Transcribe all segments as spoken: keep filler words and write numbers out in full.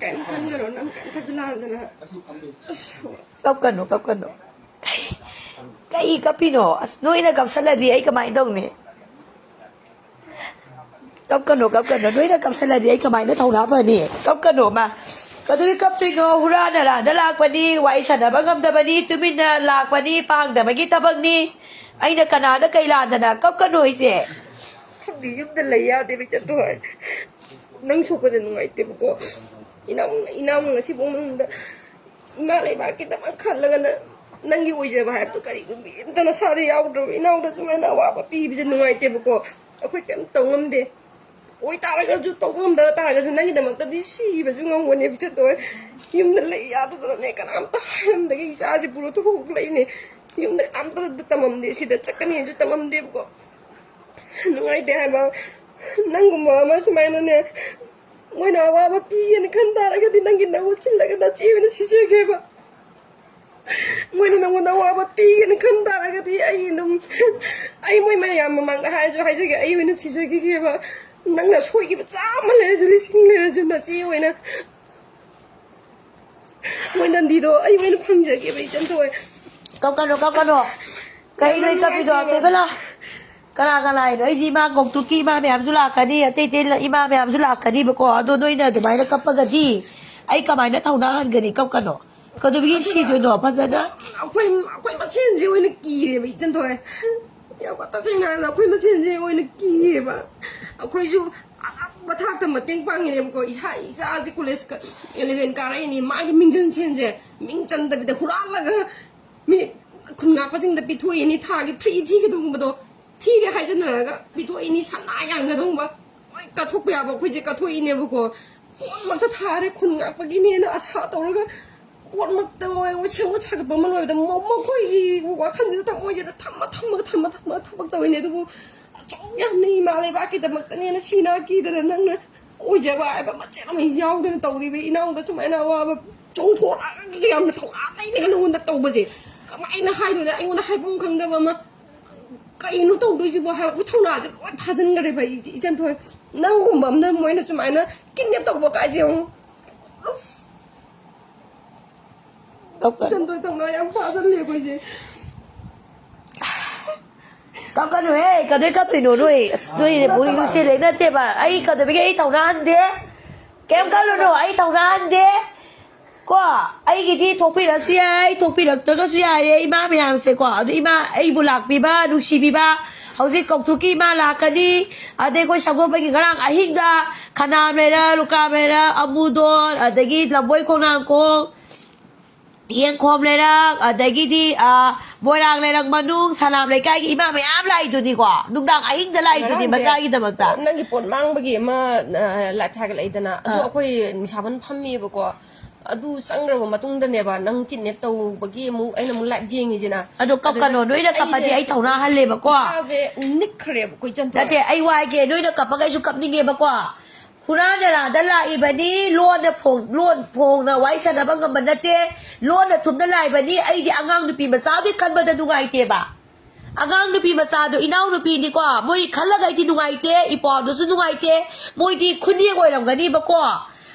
ꯀꯩꯝ ꯈꯟꯒꯅꯣ, ꯅꯪ ꯀꯩꯝꯇꯁꯨ ꯂꯥꯟꯗꯅ꯫ ꯀꯞꯀꯅꯨ, ꯀꯞꯀꯅꯨ꯫ ꯀꯩ ꯀꯞꯄꯤꯅꯣ? ꯑꯁ, ꯅꯣꯏꯅ ꯀꯞꯁꯜꯂꯗꯤ ꯑꯩ ꯀꯃꯥꯏꯅ ꯇꯧꯅꯤ? ꯀꯞꯀꯅꯨ, ꯀꯞꯀꯅꯨ꯫ ꯅꯣꯏꯅ ꯀꯞꯁꯜꯂꯗꯤ ꯑꯩ ꯀꯃꯥꯏꯅ ꯊꯧꯅꯥ ꯐꯅꯤ? ꯀꯞꯀꯅꯨ, ꯃꯥ꯫ ꯀꯗꯧꯕꯩ ꯀꯞꯇꯣꯏꯅꯣ? ꯍꯨꯔꯥꯟ ꯅꯔꯥꯟꯗ ꯂꯥꯛꯄꯅꯤ, ꯋꯥꯔꯤ ꯁꯥꯟꯅꯕ ꯉꯝꯗꯕꯅꯤ, ꯇꯨꯃꯤꯟꯅ ꯂꯥꯛꯄꯅꯤ, ꯄꯥꯡꯗꯕꯒꯤ ꯊꯕꯛꯅꯤ꯫ ꯑꯩꯅ ꯀꯅꯥꯗ ꯀꯩ ꯂꯥꯟꯗꯅ? ꯀꯞꯀꯅꯨ, ꯑꯩꯁꯦ꯫ ꯈꯪꯗꯦ, ꯌꯨꯝꯗ ꯂꯩ ꯌꯥꯗꯦ, ꯏꯆꯟ ꯊꯣꯏ꯫ ꯅꯪ ꯁꯣꯛꯄꯗ ꯅꯨꯡꯉꯥꯏꯇꯦꯕꯀꯣ꯫ ꯏꯅꯥꯎ, ꯏꯅꯥꯎ ꯉꯁꯤꯐꯥꯎ ꯃꯅꯨꯡꯗ ꯏꯃꯥ ꯂꯩꯕꯥꯛꯀꯤꯗꯃꯛ ꯈꯜꯂꯒ ꯅꯪ, ꯅꯪꯒꯤ ꯑꯣꯏꯖꯕ ꯍꯥꯏꯕꯗꯣ ꯀꯔꯤꯒꯨꯝꯕ ꯑꯝꯇ ꯅꯁꯥꯗ ꯌꯥꯎꯗ꯭ꯔꯕ ꯏꯅꯥꯎꯗ ꯁꯨꯃꯥꯏꯅ ꯑꯋꯥꯕ ꯄꯤꯕꯁꯦ ꯅꯨꯡꯉꯥꯏꯇꯦꯕꯀꯣ꯫ ꯑꯩꯈꯣꯏ ꯀꯩꯝ ꯇꯧ ꯉꯝꯗꯦ꯫ ꯑꯣꯏꯇꯥꯔꯒꯁꯨ, ꯇꯧꯕ ꯉꯝꯗꯕ ꯇꯥꯔꯒꯁꯨ, ꯅꯪꯒꯤꯗꯃꯛꯇꯗꯤ ꯁꯤꯕꯁꯨ ꯉꯝꯒꯅꯦꯕ, ꯏꯆꯟ ꯊꯣꯏ꯫ ꯌꯨꯝꯗ ꯂꯩ ꯌꯥꯗꯗꯅꯅꯦ, ꯀꯅꯥꯝꯇ ꯍꯥꯏꯔꯝꯗꯒꯤ ꯏꯆꯥꯁꯦ ꯄꯨꯔ ꯊꯣꯛꯂꯛꯏꯅꯦ꯫ ꯌꯨꯝꯗ ꯀꯅꯥꯝꯇ ꯇꯝꯃꯝꯗꯦ, ꯁꯤꯗ ꯆꯠꯀꯅꯤꯁꯨ ꯇꯝꯃꯝꯗꯦꯕꯀꯣ꯫ ꯅꯨꯡꯉꯥꯏꯇꯦ ꯍꯥꯏꯕ꯫ ꯅꯪꯒꯨꯝꯕ ꯑꯃ ꯁꯨꯃꯥꯏꯅꯅꯦ, ꯃꯣꯏꯅ ꯑꯋꯥꯕ ꯄꯤꯒꯦꯅ ꯈꯟ ꯇꯥꯔꯒꯗꯤ, ꯅꯪꯒꯤ ꯅꯍꯨꯠ ꯁꯤꯜꯂꯒ ꯅꯆꯦ ꯑꯣꯏꯅ ꯁꯤꯖꯒꯦꯕ꯫ ꯃꯣꯏꯅ ꯅꯪꯉꯣꯟꯗ ꯑꯋꯥꯕ ꯄꯤꯒꯦꯅ ꯈꯟ ꯇꯥꯔꯒꯗꯤ, ꯑꯩ ꯑꯗꯨꯝ, ꯑꯩ ꯃꯣꯏ ꯃꯌꯥꯝ ꯃꯃꯥꯡꯗ ꯍꯥꯏꯔꯁꯨ ꯍꯥꯏꯖꯒꯦ, ꯑꯩ ꯑꯣꯏꯅ ꯁꯤꯖꯈꯤꯒꯦꯕ꯫ ꯅꯪꯅ ꯁꯣꯏꯈꯤꯕ ꯆꯥꯝꯃ ꯂꯩꯔꯁꯨ, ꯂꯤꯁꯤꯡ ꯂꯩꯔꯁꯨ, ꯅꯆꯦ ꯑꯣꯏꯅ ꯃꯣꯏ ꯅꯟꯗꯤꯗꯣ ꯑꯩ ꯑꯣꯏꯅ ꯐꯪꯖꯒꯦꯕ, ꯏꯆꯟ ꯊꯣꯏ꯫ ꯀꯞꯀꯅꯣ, ꯀꯞꯀꯅꯣ꯫ ꯀꯩꯅꯣ ꯅꯣꯏ ꯀꯞꯄꯤꯗꯣ? ꯀꯩꯕꯂꯥ? ꯀꯅꯥ ꯀꯅꯥ ꯍꯥꯏꯅꯣ? ꯑꯩꯁꯦ ꯏꯃꯥ ꯀꯧꯇ꯭ꯔꯨꯛꯀꯤ ꯏꯃꯥ ꯃꯌꯥꯝꯁꯨ ꯂꯥꯛꯀꯅꯤ, ꯑꯇꯩ ꯑꯇꯩ ꯏꯃꯥ ꯃꯌꯥꯝꯁꯨ ꯂꯥꯛꯀꯅꯤꯕꯀꯣ꯫ ꯑꯗꯣ ꯅꯣꯏꯅ ꯑꯗꯨꯃꯥꯏꯅ ꯀꯞꯄꯒꯗꯤ ꯑꯩ ꯀꯃꯥꯏꯅ ꯊꯧꯅꯥ ꯍꯟꯒꯅꯤ? ꯀꯞꯀꯅꯣ꯫ ꯀꯩꯗꯧꯕꯒꯤ ꯁꯤꯗꯣꯏꯅꯣ? ꯐꯖꯅ ꯑꯩꯈꯣꯏ, ꯑꯩꯈꯣꯏ ꯃꯁꯦꯟꯁꯦ ꯑꯣꯏꯅ ꯀꯤꯔꯦꯕ, ꯏꯆꯟ ꯊꯣꯏ꯫ ꯌꯥꯝ ꯇꯁꯦꯡꯅ ꯍꯥꯏꯔꯕꯗ, ꯑꯩꯈꯣꯏ ꯃꯁꯦꯟꯁꯦ ꯑꯣꯏꯅ ꯀꯤꯔꯦꯕ꯫ ꯑꯩꯈꯣꯏꯁꯨ ꯑꯉꯝꯕ ꯊꯥꯛꯇ ꯃꯇꯦꯡ ꯄꯥꯡꯉꯤꯅꯦꯕꯀꯣ꯫ ꯏꯁꯥ, ꯏꯆꯥꯁꯦ ꯀꯣꯂꯦꯖ ꯏꯂꯚꯦꯟ ꯀꯥꯔꯛꯏꯅꯦ, ꯃꯥꯒꯤ ꯃꯤꯡꯖꯟ ꯁꯦꯟꯁꯦ ꯃꯤꯡ ꯆꯟꯗꯕꯤꯗ ꯍꯨꯔꯥꯜꯂꯒ ꯃꯤ ꯈꯨꯟ ꯉꯥꯛꯄꯁꯤꯡꯗ ꯄꯤꯊꯣꯛꯏꯅꯤ, ꯊꯥꯒꯤ ꯐ꯭ꯔꯤ ꯊꯤꯒꯗꯧꯕꯗꯣ ꯊꯤꯔꯦ ꯍꯥꯏꯖꯟꯅꯔꯒ ꯄꯤꯊꯣꯛꯏꯅꯤ, ꯁꯅꯥ ꯌꯥꯟꯒꯗꯧꯕ ꯂꯣꯏ ꯀꯠꯊꯣꯛꯄ ꯌꯥꯕ ꯑꯩꯈꯣꯏꯁꯦ ꯀꯠꯊꯣꯛꯏꯅꯦꯕꯀꯣ꯫ ꯀꯣꯟꯃꯛꯇ ꯊꯥꯔꯦ, ꯈꯨꯟ ꯉꯥꯛꯄꯒꯤꯅꯦꯅ ꯑꯁꯥ ꯇꯧꯔꯒ ꯀꯣꯟꯃꯛꯇ ꯃꯣꯏ ꯁꯦꯝꯒꯠ ꯁꯥꯒꯠꯄ ꯑꯃ ꯂꯣꯏꯕꯗ ꯃ-, ꯃꯈꯣꯏꯒꯤ ꯋꯥꯈꯜꯁꯤꯗ, ꯊꯃꯣꯏꯁꯤꯗ ꯊꯝꯃ ꯊꯝꯃꯒ ꯊꯝꯃ ꯊꯝꯃꯒ ꯊꯕꯛ ꯇꯧꯔꯤꯅꯦ꯫ ꯑꯗꯨꯕꯨ ꯑꯁꯨꯛ ꯌꯥꯝꯅ ꯏꯃꯥ ꯂꯩꯕꯥꯛꯀꯤꯗꯃꯛꯇꯅꯦꯅ ꯁꯤꯅ ꯀꯤꯗꯅ ꯅꯪꯅ ꯑꯣꯏꯖꯕ ꯍꯥꯏꯕ ꯃꯆꯦꯠ ꯑꯃ ꯌꯥꯎꯗꯅ ꯇꯧꯔꯤꯕ ꯏꯅꯥꯎꯗ ꯁꯨꯃꯥꯏꯅ ꯑꯋꯥꯕ ꯆꯣꯡꯊꯣꯔꯛꯑꯒ ꯌꯥꯝꯅ ꯊꯧꯅꯥ ꯂꯩꯅꯒ ꯅꯉꯣꯟꯗ ꯇꯧꯕꯁꯦ ꯀꯃꯥꯏꯅ ꯍꯥꯏꯗꯣꯏꯅꯣ? ꯑꯩꯉꯣꯟꯗ ꯍꯥꯏꯐꯝ ꯈꯪꯗꯕ ꯑꯃ, ꯀꯩꯅꯣ ꯇꯧꯗꯣꯏꯁꯤꯕꯣ ꯍꯥꯏꯕ ꯑꯩꯈꯣꯏ ꯊꯧꯅꯥꯁꯦ ꯂꯣꯏ ꯐꯥꯖꯤꯟꯈ꯭ꯔꯦꯕ꯫ ꯑꯩ ꯏꯆꯟ ꯊꯣꯏ, ꯅꯪꯒꯨꯝꯕ ꯑꯃꯅ ꯃꯣꯏꯅ ꯁꯨꯃꯥꯏꯅ ꯀꯤꯗꯅꯦꯞ ꯇꯧꯕ ꯀꯥꯏꯁꯦ ꯌꯦꯡꯉꯨ꯫ ꯑꯁ, ꯀꯞꯀꯅꯨ꯫ ꯏꯆꯟꯗꯣꯏ ꯊꯧꯅꯥ ꯌꯥꯝ ꯐꯥꯖꯜꯂꯦ ꯑꯩꯈꯣꯏꯁꯦ꯫ ꯀꯞꯀꯅꯨꯍꯦ, ꯀꯗꯣꯏ ꯀꯞꯇꯣꯏꯅꯣ ꯅꯣꯏ? ꯑꯁ, ꯅꯣꯏ ꯄꯨꯛꯅꯤꯡ ꯅꯨꯡꯁꯤ ꯂꯩ ꯅꯠꯇꯦꯕ꯫ ꯑꯩ ꯀꯗꯣꯏꯕꯤꯒꯦ? ꯑꯩ ꯊꯧꯅꯥ ꯍꯟꯗꯦ꯫ ꯀꯩꯝ ꯈꯜꯂꯨꯅꯨ, ꯑꯩ ꯊꯧꯅꯥ ꯍꯟꯗꯦ꯫ ꯀꯣ, ꯑꯩꯒꯤꯗꯤ ꯊꯣꯛꯄꯤꯔꯛꯁꯨ ꯌꯥꯏ, ꯊꯣꯛꯄꯤꯔꯛꯇ꯭ꯔꯒꯁꯨ ꯌꯥꯔꯦ, ꯏꯃꯥ ꯃꯌꯥꯝꯁꯦꯀꯣ꯫ ꯑꯗꯨ ꯏꯃꯥ ꯑꯩꯕꯨ ꯂꯥꯛꯄꯤꯕ, ꯅꯨꯡꯁꯤꯕꯤꯕ, ꯍꯧꯖꯤꯛ ꯀꯧꯊ꯭ꯔꯨꯛꯀꯤ ꯏꯃꯥ ꯂꯥꯛꯀꯅꯤ꯫ ꯑꯗꯩ ꯑꯩꯈꯣꯏ ꯁꯒꯣꯜꯕꯟꯒꯤ ꯉꯔꯥꯡ ꯑꯍꯤꯡꯗ ꯈꯅꯥꯝ ꯂꯩꯔꯛ, ꯂꯨꯀ꯭ꯔꯥꯝ ꯂꯩꯔꯛ, ꯑꯃꯨꯗꯣꯟ, ꯑꯗꯒꯤ ꯂꯝꯕꯣꯏ ꯈꯣꯡꯅꯥꯡꯈꯣꯡ, ꯌꯦꯡꯈꯣꯝ ꯂꯩꯔꯛ, ꯑꯗꯒꯤꯗꯤ, ꯑ, ꯃꯣꯏꯔꯥꯡ ꯂꯩꯔꯛ ꯃꯅꯨꯡ, ꯁꯅꯥꯝ ꯂꯩꯀꯥꯏꯒꯤ ꯏꯃꯥ ꯃꯌꯥꯝ ꯂꯥꯛꯏꯗꯨꯅꯤꯀꯣ꯫ ꯅꯨꯡꯗꯥꯡ ꯑꯍꯤꯡꯗ ꯂꯥꯛꯏꯗꯨꯅꯤ ꯉꯔꯥꯡꯗꯤ ꯃꯆꯥꯒꯤꯗꯃꯛꯇ꯫ ꯅꯪꯒꯤ ꯄꯣꯠ ꯃꯥꯡꯕꯒꯤ ꯑꯃ, ꯑ, ꯂꯥꯏꯞ ꯊꯥꯒꯠꯂꯛꯏꯗꯅ, ꯑꯗꯨ ꯑ꯫ ꯑꯩꯈꯣꯏ ꯅꯤꯁꯥꯕꯟ ꯐꯝꯃꯤꯕꯀꯣ꯫ ꯑꯗꯨ ꯆꯪꯈ꯭ꯔꯕ ꯃꯇꯨꯡꯗꯅꯦꯕ ꯅꯪ ꯀꯤꯗꯅꯦꯞ ꯇꯧꯕꯒꯤ ꯑꯃꯨꯛ ꯑꯩꯅ ꯑꯃꯨꯛ ꯂꯥꯏꯞ ꯌꯦꯡꯉꯤꯁꯤꯅ꯫ ꯑꯗꯣ ꯀꯞꯀꯅꯣ, ꯑꯗꯨꯗ ꯅꯣꯏꯅ ꯀꯞꯄꯗꯤ ꯑꯩꯁꯦ ꯑꯩ ꯊꯧꯅꯥ ꯍꯜꯂꯦꯕꯀꯣ꯫ ꯏꯁꯥꯁꯦ ꯅꯤꯛꯈ꯭ꯔꯦꯕ ꯑꯩꯈꯣꯏ ꯏꯆꯟ ꯊꯣꯏ꯫ ꯅꯠꯇꯦ, ꯑꯩ ꯋꯥ ꯍꯥꯏꯒꯦ, ꯅꯣꯏꯅ ꯀꯞꯄꯒ ꯑꯩꯁꯨ ꯀꯞꯅꯤꯡꯉꯦꯕꯀꯣ꯫ ꯍꯨꯔꯥꯟ ꯅꯔꯥꯗ ꯂꯥꯛꯏꯕꯅꯤ, ꯂꯣꯟꯅ ꯐꯣꯡ-, ꯂꯣꯟ ꯐꯣꯡꯅ ꯋꯥꯔꯤ ꯁꯥꯟꯅꯕ ꯉꯝꯕ ꯅꯠꯇꯦ, ꯂꯣꯟꯅ ꯊꯨꯞꯅ ꯂꯥꯛꯏꯕꯅꯤ꯫ ꯑꯩꯗꯤ ꯑꯉꯥꯡ ꯅꯨꯄꯤ ꯃꯆꯥꯗꯨꯒꯤ ꯈꯟꯕꯗ ꯅꯨꯡꯉꯥꯏꯇꯦꯕ꯫ ꯑꯉꯥꯡ ꯅꯨꯄꯤ ꯃꯆꯥꯗꯣ ꯏꯅꯥꯎ ꯅꯨꯄꯤꯅꯤꯀꯣ, ꯃꯣꯏ ꯈꯜꯂꯒ ꯑꯩꯗꯤ ꯅꯨꯡꯉꯥꯏꯇꯦ, ꯏꯄ꯭ꯋꯥꯗꯨꯁꯨ ꯅꯨꯡꯉꯥꯏꯇꯦ, ꯃꯣꯏꯗꯤ ꯈꯨꯅꯦꯛ ꯑꯣꯏꯔꯝꯒꯅꯤꯕꯀꯣ,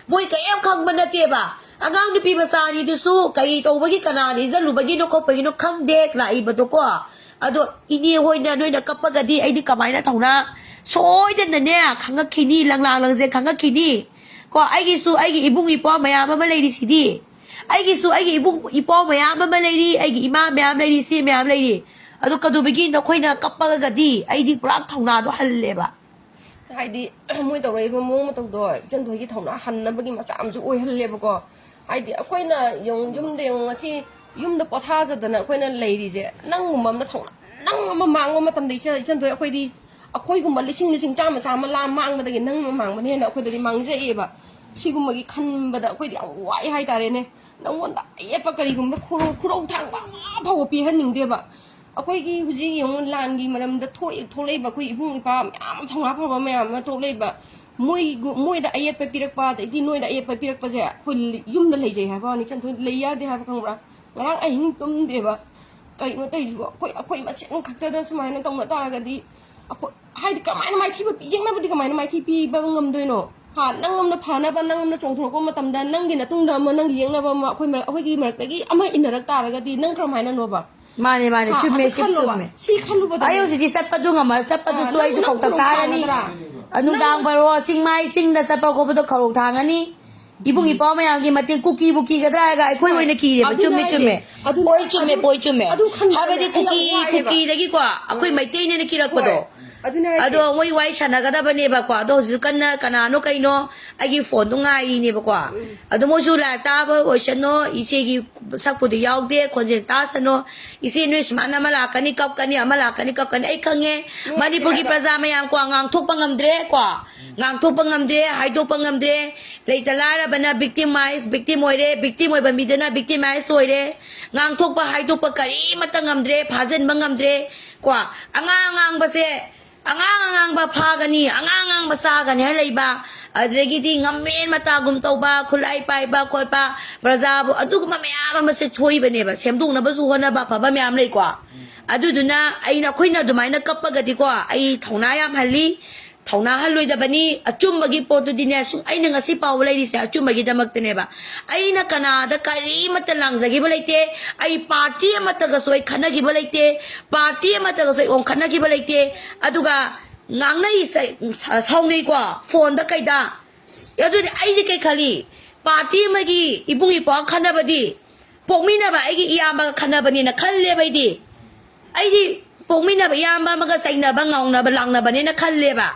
ꯃꯣꯏ ꯀꯔꯤꯝ ꯈꯪꯕ ꯅꯠꯇꯦꯕ꯫ ꯑꯉꯥꯡ ꯅꯨꯄꯤ ꯃꯆꯥ ꯑꯅꯤꯗꯨꯁꯨ ꯀꯔꯤ ꯇꯧꯕꯒꯤ, ꯀꯅꯥꯅ ꯏꯖꯜꯂꯨꯕꯒꯤꯅꯣ ꯈꯣꯠꯄꯒꯤꯅꯣ ꯈꯪꯗꯦ ꯂꯥꯛꯏꯕꯗꯣꯀꯣ꯫ ꯑꯗꯣ ꯏꯅꯦ ꯍꯣꯏꯅ ꯅꯣꯏꯅ ꯀꯞꯄꯒꯗꯤ ꯑꯩꯗꯤ ꯀꯃꯥꯏꯅ ꯊꯧꯅꯥ ꯁꯣꯏꯗꯅꯅꯦ ꯈꯪꯉꯛꯈꯤꯅꯤ, ꯂꯪꯂꯥ ꯂꯪꯖꯦ ꯈꯪꯉꯛꯈꯤꯅꯤ꯫ ꯀꯣ, ꯑꯩꯒꯤꯁꯨ ꯑꯩꯒꯤ ꯏꯕꯨꯡ ꯏꯄ꯭ꯋꯥ ꯃꯌꯥꯝ ꯑꯃ ꯂꯩꯔꯤꯁꯤꯗꯤ꯫ ꯑꯩꯒꯤꯁꯨ ꯑꯩꯒꯤ ꯏꯕꯨꯡ ꯏꯄ꯭ꯋꯥ ꯃꯌꯥꯝ ꯑꯃ ꯂꯩꯔꯤ, ꯑꯩꯒꯤ ꯏꯃꯥ ꯃꯌꯥꯝ ꯂꯩꯔꯤ, ꯏꯆꯦ ꯃꯌꯥꯝ ꯂꯩꯔꯤ꯫ ꯑꯗꯣ ꯀꯩꯗꯧꯕꯒꯤ ꯅꯈꯣꯏꯅ ꯀꯞꯄꯒꯗꯤ ꯑꯩꯗꯤ ꯄꯨꯔꯥ ꯊꯧꯅꯥꯗꯣ ꯍꯜꯂꯦꯕ꯫ ꯍꯥꯏꯗꯤ, ꯃꯣꯏ ꯇꯧꯔꯛꯏꯕ ꯃꯑꯣꯡ ꯃꯇꯧꯗꯣ ꯏꯆꯟ ꯊꯣꯏꯒꯤ ꯊꯧꯅꯥ ꯍꯟꯅꯕꯒꯤ ꯃꯆꯥꯛ ꯑꯃꯁꯨ ꯑꯣꯏꯍꯜꯂꯦꯕꯀꯣ꯫ ꯍꯥꯏꯗꯤ, ꯑꯩꯈꯣꯏꯅ ꯌꯦꯡꯉꯨ, ꯌꯨꯝꯗ ꯌꯦꯡꯉꯨ, ꯉꯁꯤ ꯌꯨꯝꯗ ꯄꯣꯊꯥꯖꯗꯅ ꯑꯩꯈꯣꯏꯅ ꯂꯩꯔꯤꯁꯦ, ꯅꯪꯒꯨꯝꯕ ꯑꯃꯅ ꯊꯧꯅꯥ, ꯅꯪ ꯑꯃ ꯃꯥꯡꯕ ꯃꯇꯝꯗ ꯏꯆꯟ, ꯏꯆꯟ ꯊꯣꯏ, ꯑꯩꯈꯣꯏꯗꯤ, ꯑꯩꯈꯣꯏꯒꯨꯝꯕ ꯂꯤꯁꯤꯡ ꯂꯤꯁꯤꯡ, ꯆꯥꯝꯃ ꯆꯥꯝꯃ ꯂꯥ ꯃꯥꯡꯕꯗꯒꯤ ꯅꯪ ꯑꯃ ꯃꯥꯡꯕꯅ ꯍꯦꯟꯅ ꯑꯩꯈꯣꯏꯗꯗꯤ ꯃꯥꯡꯖꯩꯑꯦꯕ꯫ ꯁꯤꯒꯨꯝꯕꯒꯤ ꯈꯟꯕꯗ ꯑꯩꯈꯣꯏꯗꯤ ꯌꯥꯝ ꯋꯥꯏ ꯍꯥꯏꯇꯥꯔꯦꯅꯦ꯫ ꯅꯪꯉꯣꯟꯗ ꯑꯌꯦꯠꯄ ꯀꯔꯤꯒꯨꯝꯕ ꯈꯨꯔꯧ, ꯈꯨꯔꯧ ꯊꯥꯡꯕ ꯑꯃ ꯐꯥꯎꯕ ꯄꯤꯍꯟꯅꯤꯡꯗꯦꯕ꯫ ꯑꯩꯈꯣꯏꯒꯤ ꯍꯧꯖꯤꯛ ꯌꯦꯡꯉꯨ, ꯂꯥꯟꯒꯤ ꯃꯔꯝꯗ ꯊꯣꯛꯏ, ꯊꯣꯛꯂꯛꯏꯕ ꯑꯩꯈꯣꯏ ꯏꯕꯨꯡ ꯏꯄ꯭ꯋꯥ ꯃꯌꯥꯝ, ꯊꯧꯅꯥ ꯐꯕ ꯃꯌꯥꯝ ꯑꯃ ꯊꯣꯛꯂꯛꯏꯕ, ꯃꯣꯏ, ꯃꯣꯏꯗ ꯑꯌꯦꯠꯄ ꯄꯤꯔꯛꯄ, ꯑꯗꯩꯗꯤ ꯅꯣꯏꯗ ꯑꯌꯦꯠꯄ ꯄꯤꯔꯛꯄꯁꯦ ꯑꯩꯈꯣꯏ ꯌꯨꯝꯗ ꯂꯩꯖꯩ ꯍꯥꯏꯕ ꯋꯥꯅꯤ, ꯏꯆꯟ ꯊꯣꯏ, ꯂꯩ ꯌꯥꯗꯦ ꯍꯥꯏꯕ, ꯈꯪꯕ꯭ꯔꯥ? ꯉꯔꯥꯡ ꯑꯍꯤꯡ ꯇꯨꯝꯗꯦꯕ꯫ ꯀꯩꯅꯣ ꯇꯧꯔꯤꯁꯤꯕꯣ? ꯑꯩꯈꯣꯏ, ꯑꯩꯈꯣꯏ ꯃꯁꯦꯟ ꯈꯛꯇꯗ ꯁꯨꯃꯥꯏꯅ ꯇꯧꯅ ꯇꯥꯔꯒꯗꯤ, ꯑꯩꯈꯣꯏ, ꯍꯥꯏꯗꯤ, ꯀꯃꯥꯏꯅ ꯃꯥꯏꯊꯤꯕ ꯄꯤ-, ꯌꯦꯛꯅꯕꯗꯤ ꯀꯃꯥꯏꯅ ꯃꯥꯏꯊꯤ ꯄꯤꯕ ꯉꯝꯗꯣꯏꯅꯣ? ꯍꯥ, ꯅꯪ ꯑꯃꯅ ꯐꯅꯕ, ꯅꯪ ꯑꯃꯅ ꯆꯣꯡꯊꯣꯔꯛꯄ ꯃꯇꯝꯗ ꯅꯪꯒꯤ ꯅꯇꯨꯡꯗ ꯑꯃ, ꯅꯪꯒꯤ ꯌꯦꯛꯅꯕ ꯑꯃ, ꯑꯩꯈꯣꯏ ꯃꯔꯛ-, ꯑꯩꯈꯣꯏꯒꯤ ꯃꯔꯛꯇꯒꯤ ꯑꯃ ꯏꯟꯅꯔꯛ ꯇꯥꯔꯒꯗꯤ ꯅꯪ ꯀꯔꯝꯍꯥꯏꯅꯅꯣꯕ? ꯃꯥꯅꯦ, ꯃꯥꯅꯦ, ꯍꯥ, ꯆꯨꯝꯃꯦ, ꯑꯗꯨ ꯁꯤ ꯈꯜꯂꯣꯕ꯫ ꯆꯨꯝꯃꯦ꯫ ꯁꯤ ꯈꯜꯂꯨꯕꯗ ꯑꯩ ꯍꯧꯖꯤꯛꯇꯤ ꯆꯠꯄꯗꯨ ꯉꯝꯃ-, ꯆꯠꯄꯗꯨꯁꯨ ꯑꯥ, ꯅꯪ, ꯑꯩꯁꯨ ꯅꯪ ꯈꯧꯇꯛ ꯈꯨꯗꯣꯡ ꯆꯥꯔꯅꯤ꯫ ꯊꯥꯒꯗ꯭ꯔꯥ? ꯑ, ꯅꯨꯡꯗꯥꯡ ꯕꯥꯔꯣ ꯆꯤꯡꯃꯥꯏ ꯆꯤꯡꯗ ꯆꯠꯄ ꯈꯣꯠꯄꯗꯣ ꯈꯧꯔꯧ ꯊꯥꯡꯉꯅꯤ꯫ ꯏꯕꯨꯡ ꯏꯄ꯭ꯋꯥ ꯃꯌꯥꯝꯒꯤ ꯃꯇꯦꯡ, ꯀꯨꯀꯤꯕꯨ ꯀꯤꯒꯗ꯭ꯔꯥ ꯍꯥꯏꯔꯒ ꯑꯩꯈꯣꯏ ꯑꯣꯏꯅ ꯀꯤꯔꯦꯕ꯫ ꯑꯗꯨꯅꯦ ꯆꯨꯝꯃꯦ, ꯍꯥꯏꯁꯦ꯫ ꯆꯨꯝꯃꯦ꯫ ꯑꯗꯨ, ꯄꯣꯏꯟ ꯆꯨꯝꯃꯦ, ꯑꯗꯨ, ꯄꯣꯏꯟ ꯆꯨꯝꯃꯦ꯫ ꯑꯗꯨ ꯈꯟꯕꯗꯅꯦ ꯍꯥꯏꯕꯗꯤ ꯑꯩ ꯌꯥꯝ ꯀꯨꯀꯤ, ꯋꯥꯏꯌꯦꯕ꯫ ꯀꯨꯀꯤꯗꯒꯤꯀꯣ ꯑꯩꯈꯣꯏ ꯍꯣꯏ꯫ ꯃꯩꯇꯩꯅꯦꯅ ꯀꯤꯔꯛꯄꯗꯣ꯫ ꯍꯣꯏ꯫ ꯑꯗꯨꯅꯦ ꯍꯥꯏꯁꯦ꯫ ꯑꯗꯣ ꯃꯣꯏ ꯋꯥꯔꯤ ꯁꯥꯟꯅꯒꯗꯕꯅꯦꯕꯀꯣ꯫ ꯑꯗꯣ ꯍꯧꯖꯤꯛ ꯀꯟꯅ ꯀꯅꯥꯅꯣ ꯀꯩꯅꯣ ꯑꯩꯒꯤ ꯐꯣꯟꯗꯣ ꯉꯥꯏꯔꯤꯅꯦꯕꯀꯣ꯫ ꯑꯗꯣ ꯃꯣꯏꯁꯨ ꯂꯥꯏꯔꯤꯛ ꯇꯥꯕ ꯑꯣꯏꯁꯅꯣ, ꯏꯆꯦꯒꯤ ꯁꯛꯄꯨꯗꯤ ꯌꯥꯎꯗꯦ, ꯈꯣꯟꯖꯦꯜ ꯇꯥꯁꯅꯣ꯫ ꯏꯆꯦ ꯅꯣꯏ ꯁꯨꯃꯥꯏꯅ ꯑꯃ ꯂꯥꯛꯀꯅꯤ ꯀꯞꯀꯅꯤ, ꯑꯃ ꯂꯥꯛꯀꯅꯤ ꯀꯞꯀꯅꯤ, ꯑꯩ ꯈꯪꯉꯦ꯫ ꯃꯅꯤꯄꯨꯔꯒꯤ ꯄ꯭ꯔꯖꯥ ꯃꯌꯥꯝ ꯀꯣ, ꯉꯥꯡꯊꯣꯛꯄ ꯉꯝꯗ꯭ꯔꯦ ꯀꯣ, ꯉꯥꯡꯊꯣꯛꯄ ꯉꯝꯗ꯭ꯔꯦ, ꯍꯥꯏꯗꯣꯛꯄ ꯉꯝꯗ꯭ꯔꯦ꯫ ꯂꯩꯇ ꯂꯥꯏꯔꯕꯅ ꯕꯤꯛꯇꯤꯃꯥꯏꯁ, ꯕꯤꯛꯇꯤꯝ ꯑꯣꯏꯔꯦ, ꯕꯤꯛꯇꯤꯝ ꯑꯣꯏꯕ ꯃꯤꯗꯨꯅ ꯕꯤꯛꯇꯤꯃꯥꯏꯁ ꯑꯣꯏꯔꯦ꯫ ꯉꯥꯡꯊꯣꯛꯄ ꯍꯥꯏꯗꯣꯛꯄ ꯀꯔꯤꯃꯠꯇ ꯉꯝꯗ꯭ꯔꯦ, ꯐꯥꯖꯤꯟꯕ ꯉꯝꯗ꯭ꯔꯦ ꯀꯣ꯫ ꯑꯉꯥꯡ ꯑꯉꯥꯡꯕꯁꯦ, ꯑꯉꯥꯡ ꯑꯉꯥꯡꯕ ꯐꯥꯒꯅꯤ, ꯑꯉꯥꯡ ꯑꯉꯥꯡꯕ ꯆꯥꯒꯅꯤ ꯍꯥꯏꯅ ꯂꯩꯕ, ꯑꯗꯨꯗꯒꯤꯗꯤ ꯉꯝꯃꯦꯟ ꯃꯇꯥꯒꯨꯝ ꯇꯧꯕ, ꯈꯨꯠꯂꯥꯏ ꯄꯥꯏꯕ ꯈꯣꯠꯄ, ꯄ꯭ꯔꯖꯥꯕꯨ ꯑꯗꯨꯒꯨꯝꯕ ꯃꯌꯥꯝ ꯑꯃꯁꯦ ꯊꯣꯛꯏꯕꯅꯦꯕ꯫ ꯁꯦꯝꯗꯣꯛꯅꯕꯁꯨ ꯍꯣꯠꯅꯕ ꯑꯐꯕ ꯃꯌꯥꯝ ꯂꯩꯀꯣ꯫ ꯑꯗꯨꯗꯨꯅ ꯑꯩꯅ, ꯑꯩꯈꯣꯏꯅ ꯑꯗꯨꯃꯥꯏꯅ ꯀꯞꯄꯒꯗꯤꯀꯣ, ꯑꯩ ꯊꯧꯅꯥ ꯌꯥꯝ ꯍꯜꯂꯤ, ꯊꯧꯅꯥ ꯍꯜꯂꯣꯏꯗꯕꯅꯤ꯫ ꯑꯆꯨꯝꯕꯒꯤ ꯄꯣꯠꯇꯨꯗꯤꯅꯦ, ꯁꯨꯝ ꯑꯩꯅ ꯉꯁꯤ ꯐꯥꯎꯕ ꯂꯩꯔꯤꯁꯦ ꯑꯆꯨꯝꯕꯒꯤꯗꯃꯛꯇꯅꯦꯕ꯫ ꯑꯩꯅ ꯀꯅꯥꯗ ꯀꯔꯤꯃꯠꯇ ꯂꯥꯡꯖꯈꯤꯕ ꯂꯩꯇꯦ, ꯑꯩ ꯄꯥꯔꯇꯤ ꯑꯃꯠꯇꯒꯁꯨ ꯑꯩ ꯈꯠꯅꯈꯤꯕ ꯂꯩꯇꯦ, ꯄꯥꯔꯇꯤ ꯑꯃꯠꯇꯒꯁꯨ ꯑꯩ ꯑꯣꯟꯈꯠꯅꯈꯤꯕ ꯂꯩꯇꯦ꯫ ꯑꯗꯨꯒ ꯉꯥꯡꯅꯩꯁꯦ, ꯁ-, ꯁꯥꯎꯅꯩꯀꯣ, ꯐꯣꯟꯗ ꯀꯩꯗ꯫ ꯑꯗꯨꯗꯤ ꯑꯩꯗꯤ ꯀꯩ ꯈꯜꯂꯤ? ꯄꯥꯔꯇꯤ ꯑꯃꯒꯤ ꯏꯕꯨꯡ ꯏꯄ꯭ꯋꯥ ꯈꯠꯅꯕꯗꯤ ꯄꯣꯛꯃꯤꯟꯅꯕ ꯑꯩꯒꯤ ꯏꯌꯥꯝꯕꯒ ꯈꯠꯅꯕꯅꯤꯅ ꯈꯜꯂꯦꯕ ꯑꯩꯗꯤ꯫ ꯑꯩꯗꯤ ꯄꯣꯛꯃꯤꯟꯅꯕ ꯏꯌꯥꯝꯕ ꯑꯃꯒ ꯆꯩꯅꯕ, ꯉꯥꯎꯅꯕ, ꯂꯥꯡꯅꯕꯅꯦꯅ ꯈꯜꯂꯦꯕ꯫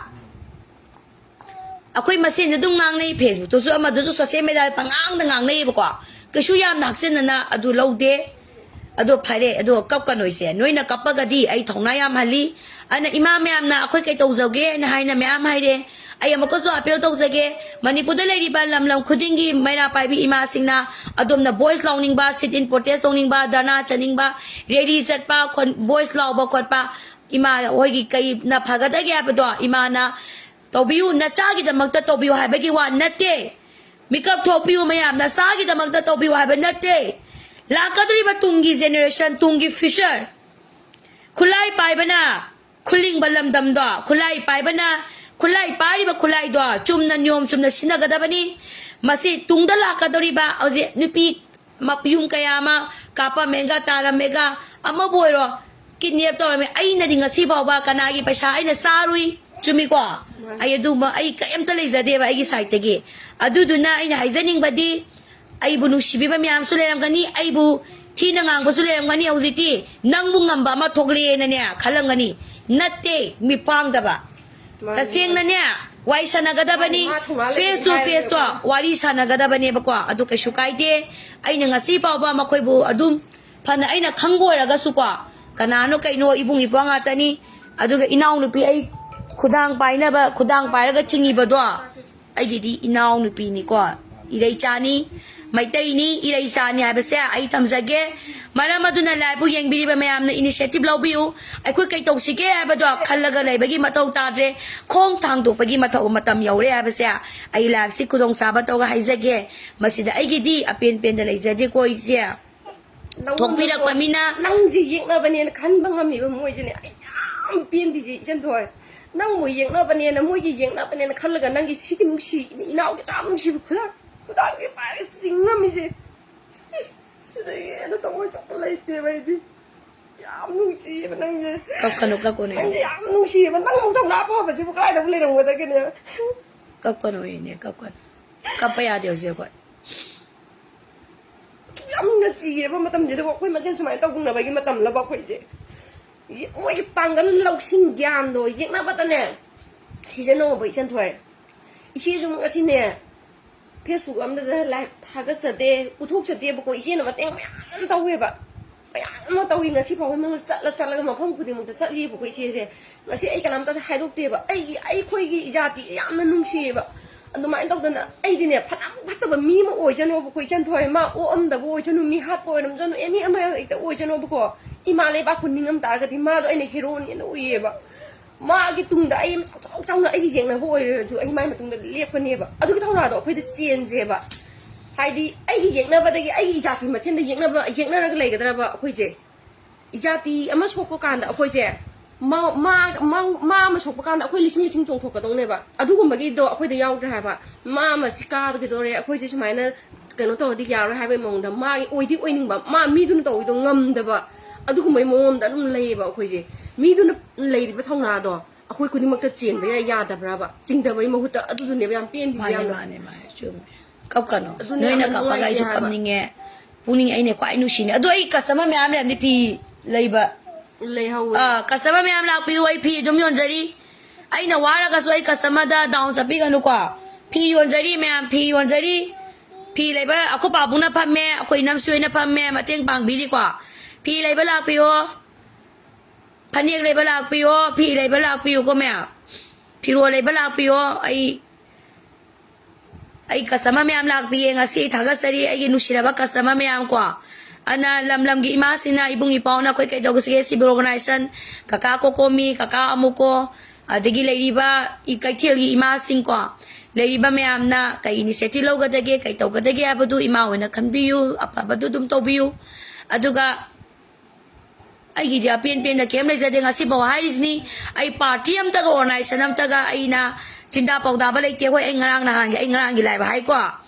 ꯑꯩꯈꯣꯏ ꯃꯁꯦꯟꯁꯦ ꯑꯗꯨꯝ ꯉꯥꯡꯅꯩ, ꯐꯦꯁꯕꯨꯛꯇꯁꯨ ꯑꯃꯗꯁꯨ, ꯁꯣꯁꯦꯜ ꯃꯦꯗꯤꯌꯥꯗ ꯄꯪꯉꯥꯡꯗ ꯉꯥꯡꯅꯩꯌꯦꯕꯀꯣ꯫ ꯀꯩꯁꯨ ꯌꯥꯝꯅ ꯍꯛꯆꯤꯟꯅꯅ ꯑꯗꯨ ꯂꯧꯗꯦ꯫ ꯑꯗꯣ ꯐꯔꯦ, ꯑꯗꯣ ꯀꯞꯀꯅꯣꯏꯁꯦ, ꯅꯣꯏꯅ ꯀꯞꯄꯒꯗꯤ ꯑꯩ ꯊꯧꯅꯥ ꯌꯥꯝ ꯍꯜꯂꯤ꯫ ꯑꯗꯨꯅ ꯏꯃꯥ ꯃꯌꯥꯝꯅ ꯑꯩꯈꯣꯏ ꯀꯩ ꯇꯧꯖꯧꯒꯦ ꯍꯥꯏꯅ ꯃꯌꯥꯝ ꯍꯥꯏꯔꯦ꯫ ꯑꯩ ꯑꯃꯨꯛꯀꯁꯨ ꯑꯥꯄꯤꯜ ꯇꯧꯖꯒꯦ, ꯃꯅꯤꯄꯨꯔꯗ ꯂꯩꯔꯤꯕ ꯂꯝ ꯂꯝ ꯈꯨꯗꯤꯡꯒꯤ ꯃꯩꯔꯥ ꯄꯥꯏꯕꯤ ꯏꯃꯥꯁꯤꯡꯅ ꯑꯗꯣꯝꯅ ꯚꯣꯏꯁ ꯂꯥꯎꯅꯤꯡꯕ, ꯁꯤꯠ ꯏꯟ ꯄ꯭ꯔꯣꯇꯦꯁ ꯇꯧꯅꯤꯡꯕ, ꯙꯔꯅꯥ ꯆꯠꯅꯤꯡꯕ, ꯔꯦꯂꯤ ꯆꯠꯄ, ꯈꯣꯟ-, ꯚꯣꯏꯁ ꯂꯥꯎꯕ ꯈꯣꯠꯄ, ꯏꯃꯥ ꯍꯣꯏꯒꯤ ꯀꯩꯅ ꯐꯒꯗꯒꯦ ꯍꯥꯏꯕꯗꯣ ꯏꯃꯥꯅ ꯇꯧꯕꯤꯌꯨ, ꯅꯆꯥꯒꯤꯗꯃꯛꯇ ꯇꯧꯕꯤꯌꯨ ꯍꯥꯏꯕꯒꯤ ꯋꯥ ꯅꯠꯇꯦ꯫ ꯃꯤꯀꯞ ꯊꯣꯛꯄꯤꯌꯨ ꯃꯌꯥꯝ, ꯅꯆꯥꯒꯤꯗꯃꯛꯇ ꯇꯧꯕꯤꯌꯨ ꯍꯥꯏꯕ ꯅꯠꯇꯦ꯫ ꯂꯥꯛꯀꯗꯧꯔꯤꯕ ꯇꯨꯡꯒꯤ ꯖꯦꯅꯦꯔꯦꯁꯟ, ꯇꯨꯡꯒꯤ ꯐ꯭ꯌꯨꯆꯔ, ꯈꯨꯠꯂꯥꯏ ꯄꯥꯏꯕꯅ ꯈꯨꯂꯤꯡꯕ ꯂꯝꯗꯝꯗꯣ, ꯈꯨꯠꯂꯥꯏ ꯄꯥꯏꯕꯅ ꯈꯨꯠꯂꯥꯏ ꯄꯥꯏꯔꯤꯕ ꯈꯨꯠꯂꯥꯏꯗꯣ ꯆꯨꯝꯅ ꯅꯤꯌꯣꯝ ꯆꯨꯝꯅ ꯁꯤꯖꯤꯟꯅꯒꯗꯕꯅꯤ꯫ ꯃꯁꯤ ꯇꯨꯡꯗ ꯂꯥꯛꯀꯗꯧꯔꯤꯕ ꯍꯧꯖꯤꯛ ꯅꯨꯄꯤ ꯃꯌꯨꯝ ꯀꯌꯥ ꯑꯃ ꯀꯥꯞꯄꯝꯃꯦꯒ ꯇꯥꯔꯝꯃꯦꯒ ꯑꯃꯕꯨ ꯑꯣꯏꯔꯣ, ꯀꯤꯗꯅꯦꯞ ꯇꯧꯔꯝꯃꯦ꯫ ꯑꯩꯅꯗꯤ ꯉꯁꯤ ꯐꯥꯎꯕ ꯀꯅꯥꯒꯤ ꯄꯩꯁꯥ ꯑꯩꯅ ꯆꯥꯔꯨꯏ, ꯆꯨꯝꯃꯤꯀꯣ? ꯑꯩ ꯑꯗꯨꯝꯕ ꯑꯩ ꯀꯔꯤꯝꯇ ꯂꯩꯖꯗꯦꯕ ꯑꯩꯒꯤ ꯁꯥꯏꯠꯇꯒꯤ꯫ ꯑꯗꯨꯗꯨꯅ ꯑꯩꯅ ꯍꯥꯏꯖꯅꯤꯡꯕꯗꯤ, ꯑꯩꯕꯨ ꯅꯨꯡꯁꯤꯕꯤꯕ ꯃꯌꯥꯝꯁꯨ ꯂꯩꯔꯝꯒꯅꯤ, ꯑꯩꯕꯨ ꯊꯤꯅ ꯉꯥꯡꯕꯁꯨ ꯂꯩꯔꯝꯒꯅꯤ꯫ ꯍꯧꯖꯤꯛꯇꯤ ꯅꯪꯕꯨ ꯉꯝꯕ ꯑꯃ ꯊꯣꯛꯂꯛꯑꯦꯅꯅꯦ ꯈꯜꯂꯝꯒꯅꯤ꯫ ꯅꯠꯇꯦ, ꯃꯤꯠ ꯄꯥꯡꯗꯕ꯫ ꯃꯥꯅꯤ. ꯇꯁꯦꯡꯅꯅꯦ ꯋꯥꯔꯤ ꯁꯥꯟꯅꯒꯗꯕꯅꯤ, ꯃꯥꯅꯤ, ꯃꯥ ꯊꯣꯡꯒꯥꯟ ꯂꯩꯕꯅꯤ ꯐꯦꯁ ꯇꯨ ꯐꯦꯁ ꯇꯣ ꯍꯥꯏꯔꯒ. ꯋꯥꯔꯤ ꯁꯥꯟꯅꯒꯗꯕꯅꯦꯕꯀꯣ꯫ ꯑꯗꯨ ꯀꯩꯁꯨ ꯀꯥꯏꯗꯦ꯫ ꯑꯩꯅ ꯉꯁꯤ ꯐꯥꯎꯕ ꯃꯈꯣꯏꯕꯨ ꯑꯗꯨꯝ ꯐꯅ ꯑꯩꯅ ꯈꯪꯕ ꯑꯣꯏꯔꯒꯁꯨꯀꯣ, ꯀꯅꯥꯅꯣ ꯀꯩꯅꯣ ꯏꯕꯨꯡ ꯏꯄ꯭ꯋꯥ ꯉꯥꯛꯇꯅꯤ꯫ ꯑꯗꯨꯒ ꯏꯅꯥꯎꯅꯨꯄꯤ ꯑꯩ ꯈꯨꯗꯥꯡ ꯄꯥꯏꯅꯕ, ꯈꯨꯗꯥꯡ ꯄꯥꯏꯔꯒ ꯆꯤꯡꯉꯤꯕꯗꯣ, ꯑꯩꯒꯤꯗꯤ ꯏꯅꯥꯎꯅꯨꯄꯤꯅꯤꯀꯣ, ꯏꯔꯩꯆꯥꯅꯤ, ꯃꯩꯇꯩꯅꯤ, ꯏꯔꯩꯆꯥꯅꯤ ꯍꯥꯏꯕꯁꯦ ꯑꯩ ꯊꯝꯖꯒꯦ꯫ ꯃꯔꯝ ꯑꯗꯨꯅ live ꯄꯨ ꯌꯦꯡꯕꯤꯔꯤꯕ ꯃꯌꯥꯝꯅ initiative ꯂꯧꯕꯤꯌꯨ꯫ ꯑꯩꯈꯣꯏ ꯀꯩ ꯇꯧꯁꯤꯒꯦ ꯍꯥꯏꯕꯗꯣ ꯈꯜꯂꯒ ꯂꯩꯕꯒꯤ ꯃꯊꯧ ꯇꯥꯗ꯭ꯔꯦ꯫ ꯈꯣꯡ ꯊꯥꯡꯗꯣꯛꯄꯒꯤ ꯃꯊꯧ, ꯃꯇꯝ ꯌꯧꯔꯦ ꯍꯥꯏꯕꯁꯦ ꯑꯩ live ꯁꯤ ꯈꯨꯗꯣꯡꯆꯥꯕ ꯇꯧꯔꯒ ꯍꯥꯏꯖꯒꯦ꯫ ꯃꯁꯤꯗ ꯑꯩꯒꯤꯗꯤ ꯑꯄꯦꯟ ꯄꯦꯟꯗ ꯂꯩꯖꯗꯦꯀꯣ ꯏꯆꯦ꯫ ꯊꯣꯛꯄꯤꯔꯛꯄ ꯃꯤꯅ ꯅꯪꯁꯦ ꯌꯦꯛꯅꯕꯅꯦꯅ ꯈꯟꯕ ꯉꯝꯃꯤꯕ ꯃꯣꯏꯁꯤꯅꯦ꯫ ꯑꯩ ꯌꯥꯝ ꯄꯦꯟꯗꯤꯁꯦ ꯏꯆꯟꯊꯣꯏ꯫ ꯅꯪꯕꯨ ꯌꯦꯛꯅꯕꯅꯦꯅ, ꯃꯣꯏꯒꯤ ꯌꯦꯛꯅꯕꯅꯦꯅ ꯈꯜꯂꯒ ꯅꯪꯒꯤ ꯁꯤꯒꯤ ꯅꯨꯡꯁꯤ, ꯏꯅꯥꯎꯒꯤ ꯌꯥꯝ ꯅꯨꯡꯁꯤꯕ ꯈꯨꯗꯥꯡ, ꯈꯨꯗꯥꯡꯁꯦ ꯄꯥꯏꯔꯒ ꯆꯤꯡ ꯉꯝꯃꯤꯁꯦ꯫ ꯁꯤꯗꯒꯤ ꯍꯦꯟꯅ ꯊꯃꯣꯏ ꯁꯣꯛꯄ ꯂꯩꯇꯦꯕ ꯑꯩꯗꯤ꯫ ꯌꯥꯝ ꯅꯨꯡꯁꯤꯌꯦꯕ ꯅꯪꯁꯦ꯫ ꯀꯞꯀꯅꯨ, ꯀꯞꯀꯅꯨ꯫ ꯅꯪꯁꯦ ꯌꯥꯝ ꯅꯨꯡꯁꯤꯌꯦꯕ꯫ ꯅꯪꯃꯨꯛ ꯊꯧꯅꯥ ꯐꯕꯁꯤꯕꯨ ꯀꯗꯥꯏꯗꯕꯨ ꯂꯩꯔꯝꯒꯗꯒꯦꯅꯦ? ꯀꯞꯀꯅꯨ, ꯏꯅꯦ, ꯀꯞꯀꯅꯨ꯫ ꯀꯞꯄ ꯌꯥꯗꯦ ꯍꯧꯖꯤꯛ ꯑꯩꯈꯣꯏ꯫ ꯌꯥꯝꯅ ꯆꯤꯔꯕ ꯃꯇꯝꯁꯤꯗꯀꯣ, ꯑꯩꯈꯣꯏ ꯃꯁꯦꯟ ꯁꯨꯃꯥꯏꯅ ꯇꯧꯅꯕꯒꯤ ꯃꯇꯝꯂꯕ ꯑꯩꯈꯣꯏꯁꯦ? ꯌꯦ-, ꯃꯣꯏꯒꯤ ꯄꯥꯡꯒꯜ ꯂꯧꯁꯤꯡ ꯒ꯭ꯌꯥꯟꯗꯣ ꯌꯦꯛꯅꯕꯗꯅꯦ ꯁꯤꯖꯤꯟꯅꯧꯕ ꯏꯆꯟꯊꯣꯏ꯫ ꯏꯆꯦꯁꯨ ꯉꯁꯤꯅꯦ Facebook ꯑꯃꯗ live ꯊꯥꯒꯠꯆꯗꯦ, ꯎꯠꯊꯣꯛꯆꯗꯦꯕꯀꯣ꯫ ꯏꯆꯦꯅ ꯃꯇꯦꯡ ꯃꯌꯥꯝ ꯇꯧꯋꯦꯕ, ꯃꯌꯥꯝ ꯑꯃ ꯇꯧꯏ꯫ ꯉꯁꯤ ꯐꯥꯎꯕ ꯃꯉꯣꯟꯗ ꯆꯠꯂ ꯆꯠꯂꯒ ꯃꯐꯝ ꯈꯨꯗꯤꯡꯃꯛꯇ ꯆꯠꯂꯤꯕꯀꯣ ꯏꯆꯦꯁꯦ꯫ ꯉꯁꯤ ꯑꯩ ꯀꯅꯥꯝꯇꯗ ꯍꯥꯏꯗꯣꯛꯇꯦꯕ꯫ ꯑꯩꯒꯤ, ꯑꯩꯈꯣꯏꯒꯤ ꯏꯖꯥꯇꯤ ꯌꯥꯝꯅ ꯅꯨꯡꯁꯤꯌꯦꯕ꯫ ꯑꯗꯨꯃꯥꯏꯅ ꯇꯧꯗꯅ ꯑꯩꯗꯤꯅꯦ, ꯐꯅꯌꯥꯝ ꯐꯠꯇꯕ ꯃꯤ ꯑꯃ ꯑꯣꯏꯖꯅꯣꯕꯀꯣ ꯏꯆꯟꯊꯣꯏ, ꯃꯥ ꯑꯣꯛꯑꯝꯗꯕ ꯑꯣꯏꯖꯅꯨ, ꯃꯤ ꯍꯥꯠꯄ ꯑꯣꯏꯔꯝꯖꯅꯨ, any ꯑꯃ ꯍꯦꯛꯇ ꯑꯣꯏꯖꯅꯣꯕꯀꯣ, ꯏꯃꯥ ꯂꯩꯕꯥꯛꯄꯨ ꯅꯤꯡꯉꯝ ꯇꯥꯔꯒꯗꯤ ꯃꯥꯗꯣ ꯑꯩꯅ heroine ꯑꯅ ꯎꯏꯌꯦꯕ꯫ ꯃꯥꯒꯤ ꯇꯨꯡꯗ ꯑꯩ ꯑꯃ ꯆꯥꯎ ꯆꯥꯎ ꯆꯥꯎꯅ ꯑꯩꯒꯤ ꯌꯦꯛꯅꯕ ꯑꯣꯏꯔꯁꯨ ꯑꯩ ꯃꯥꯏ ꯃꯇꯨꯡꯗ ꯂꯦꯞꯀꯅꯦꯕ꯫ ꯑꯗꯨꯒꯤ ꯊꯧꯅꯥꯗꯣ ꯑꯩꯈꯣꯏꯗ ꯆꯦꯟꯁꯦꯕ꯫ ꯍꯥꯏꯗꯤ ꯑꯩꯒꯤ ꯌꯦꯛꯅꯕꯗꯒꯤ ꯑꯩꯒꯤ ꯏꯖꯥꯇꯤ ꯃꯁꯦꯟꯗ ꯌꯦꯛꯅꯕ, ꯌꯦꯛꯅꯔꯒ ꯂꯩꯒꯗ꯭ꯔꯕ ꯑꯩꯈꯣꯏꯁꯦ? ꯏꯖꯥꯇꯤ ꯑꯃ ꯁꯣꯛꯄ ꯀꯥꯟꯗ ꯑꯩꯈꯣꯏꯁꯦ ꯃꯥ ꯃꯥ ꯃꯥ ꯃꯥ ꯑꯃ ꯁꯣꯛꯄ ꯀꯥꯟꯗ ꯑꯩꯈꯣꯏ ꯂꯤꯁꯤꯡ ꯂꯤꯁꯤꯡ ꯆꯣꯡꯊꯣꯛꯀꯗꯧꯅꯦꯕ꯫ ꯑꯗꯨꯒꯨꯝꯕꯒꯤꯗꯣ ꯑꯩꯈꯣꯏꯗ ꯌꯥꯎꯗ꯭ꯔꯦ ꯍꯥꯏꯕ꯫ ꯃꯥ ꯑꯃ ꯁꯤ ꯀꯥꯕꯒꯤꯗꯧꯔꯦ, ꯑꯩꯈꯣꯏꯁꯦ ꯁꯨꯃꯥꯏꯅ ꯀꯩꯅꯣ ꯇꯧꯔꯗꯤ ꯌꯥꯔꯣꯏ ꯍꯥꯏꯕꯒꯤ ꯃꯑꯣꯡꯗ ꯃꯥꯒꯤ ꯑꯣꯏꯗꯤ ꯑꯣꯏꯅꯤꯡꯕ, ꯃꯥ ꯃꯤꯗꯨꯅ ꯇꯧꯔꯤꯗꯣ ꯉꯝꯗꯕ, ꯑꯗꯨꯒꯨꯝꯕꯒꯤ ꯃꯑꯣꯡꯗ ꯑꯗꯨꯝ ꯂꯩꯌꯦꯕ ꯑꯩꯈꯣꯏꯁꯦ꯫ ꯃꯤꯗꯨꯅ ꯂꯩꯔꯤꯕ ꯊꯧꯅꯥꯗꯣ ꯑꯩꯈꯣꯏ ꯈꯨꯗꯤꯡꯃꯛꯇ ꯆꯦꯟꯕ ꯌꯥ- ꯌꯥꯗꯕ꯭ꯔꯕ? ꯆꯤꯡꯗꯕꯒꯤ ꯃꯍꯨꯠꯇ ꯑꯗꯨꯗꯨꯅꯦꯕ ꯌꯥꯝ ꯄꯦꯟꯗ꯭ꯔꯤꯁꯦ꯫ ꯃꯥꯅꯦ, ꯌꯥꯝꯅ ꯃꯥꯅꯦ, ꯃꯥꯅꯦ, ꯆꯨꯝꯃꯦ꯫ ꯀꯞꯀꯅꯨ꯫ ꯑꯗꯨꯅꯦ ꯅꯣꯏꯅ ꯌꯥꯝꯅ ꯀꯞꯄꯒ ꯅꯨꯡꯉꯥꯏꯇꯦ ꯑꯩꯁꯨ ꯍꯥꯏꯕ꯫ ꯀꯞꯅꯤꯡꯉꯦ꯫ ꯄꯨꯛꯅꯤꯡ ꯑꯩꯅ ꯈ꯭ꯋꯥꯏ ꯅꯨꯡꯁꯤꯅꯦ꯫ ꯑꯗꯣ ꯑꯩ ꯀꯁꯇꯃꯔ ꯃꯌꯥꯝ ꯂꯩꯔꯝꯗꯤ ꯐꯤ ꯂꯩꯕ꯫ ꯂꯩꯍꯧꯋꯦ꯫ ꯑꯥ, ꯀꯁꯇꯃꯔ ꯃꯌꯥꯝ ꯂꯥꯛꯄꯤꯌꯨ, ꯑꯩ ꯐꯤ ꯑꯗꯨꯝ ꯌꯣꯟꯖꯔꯤ꯫ ꯑꯩꯅ ꯋꯥꯔꯒꯁꯨ ꯑꯩ ꯀꯁꯇꯃꯔꯗ ꯗꯥꯎꯟ ꯆꯠꯄꯤꯒꯅꯨꯀꯣ꯫ ꯐꯤ ꯌꯣꯟꯖꯔꯤ ꯃꯌꯥꯝ, ꯐꯤ ꯌꯣꯟꯖꯔꯤ꯫ ꯐꯤ ꯂꯩꯕ ꯑꯩꯈꯣꯏ ꯄꯥꯕꯨꯡꯅ ꯐꯝꯃꯦ, ꯑꯩꯈꯣꯏ ꯏꯅꯝꯁꯨ ꯑꯩꯅ ꯐꯝꯃꯦ, ꯃꯇꯦꯡ ꯄꯥꯡꯕꯤꯔꯤꯀꯣ꯫ ꯐꯤ ꯂꯩꯕ ꯂꯥꯛꯄꯤꯌꯣ꯫ ꯐꯅꯦꯛ ꯂꯩꯕ ꯂꯥꯛꯄꯤꯌꯣ, ꯐꯤ ꯂꯩꯕ ꯂꯥꯛꯄꯤꯌꯨꯀꯣ ꯃꯌꯥꯝ꯫ ꯐꯤꯔꯣꯜ ꯂꯩꯕ ꯂꯥꯛꯄꯤꯌꯣ꯫ ꯑꯩ, ꯑꯩ ꯀꯁꯇꯃꯔ ꯃꯌꯥꯝ ꯂꯥꯛꯄꯤꯌꯦ꯫ ꯉꯁꯤ ꯑꯩ ꯊꯥꯒꯠꯆꯔꯤ ꯑꯩꯒꯤ ꯅꯨꯡꯁꯤꯔꯕ ꯀꯁꯇꯃꯔ ꯃꯌꯥꯝ ꯀꯣ꯫ ꯑꯗꯨꯅ ꯂꯝ ꯂꯝꯒꯤ ꯏꯃꯥꯁꯤꯡꯅ, ꯏꯕꯨꯡ ꯏꯄꯥꯎꯅ ꯑꯩꯈꯣꯏ ꯀꯩꯗꯧꯁꯤꯒꯦ ꯁꯤꯕꯤ ꯑꯣꯔꯒꯅꯥꯏꯖꯦꯁꯟ, ꯀꯀꯥ ꯀꯣꯀꯣꯃꯤ, ꯀꯀꯥ ꯑꯃꯨꯀꯣ, ꯑꯗꯒꯤ ꯂꯩꯔꯤꯕ ꯏ-, ꯀꯩꯊꯦꯜꯒꯤ ꯏꯃꯥꯁꯤꯡ ꯀꯣ, ꯂꯩꯔꯤꯕ ꯃꯌꯥꯝꯅ ꯀꯩ ꯏꯅꯤꯁꯤꯌꯦꯇꯤꯚ ꯂꯧꯒꯗꯒꯦ, ꯀꯩ ꯇꯧꯒꯗꯒꯦ ꯍꯥꯏꯕꯗꯨ ꯏꯃꯥ ꯍꯣꯏꯅ ꯈꯟꯕꯤꯌꯨ, ꯑꯐꯕꯗꯨ ꯑꯗꯨꯝ ꯇꯧꯕꯤꯌꯨ꯫ ꯑꯗꯨꯒ ꯑꯩꯒꯤꯗꯤ ꯑꯄꯦꯟ ꯄꯦꯟꯗ ꯀꯩꯝ ꯂꯩꯖꯗꯦ꯫ ꯉꯁꯤꯐꯥꯎ ꯍꯥꯏꯔꯤꯁꯤꯅꯤ, ꯑꯩ ꯄꯥꯔꯇꯤ ꯑꯝꯇꯒ, ꯑꯣꯔꯒꯅꯥꯏꯖꯦꯁꯟ ꯑꯝꯇꯒ ꯑꯩꯅ ꯆꯤꯟꯗꯥ ꯄꯥꯎꯗꯥꯕ ꯂꯩꯇꯦ꯫ ꯍꯣꯏ, ꯑꯩ ꯉꯔꯥꯡ ꯅꯍꯥꯟꯒꯤ, ꯑꯩ ꯉꯔꯥꯡꯒꯤ ꯂꯥꯏꯕ ꯍꯥꯏꯀꯣ,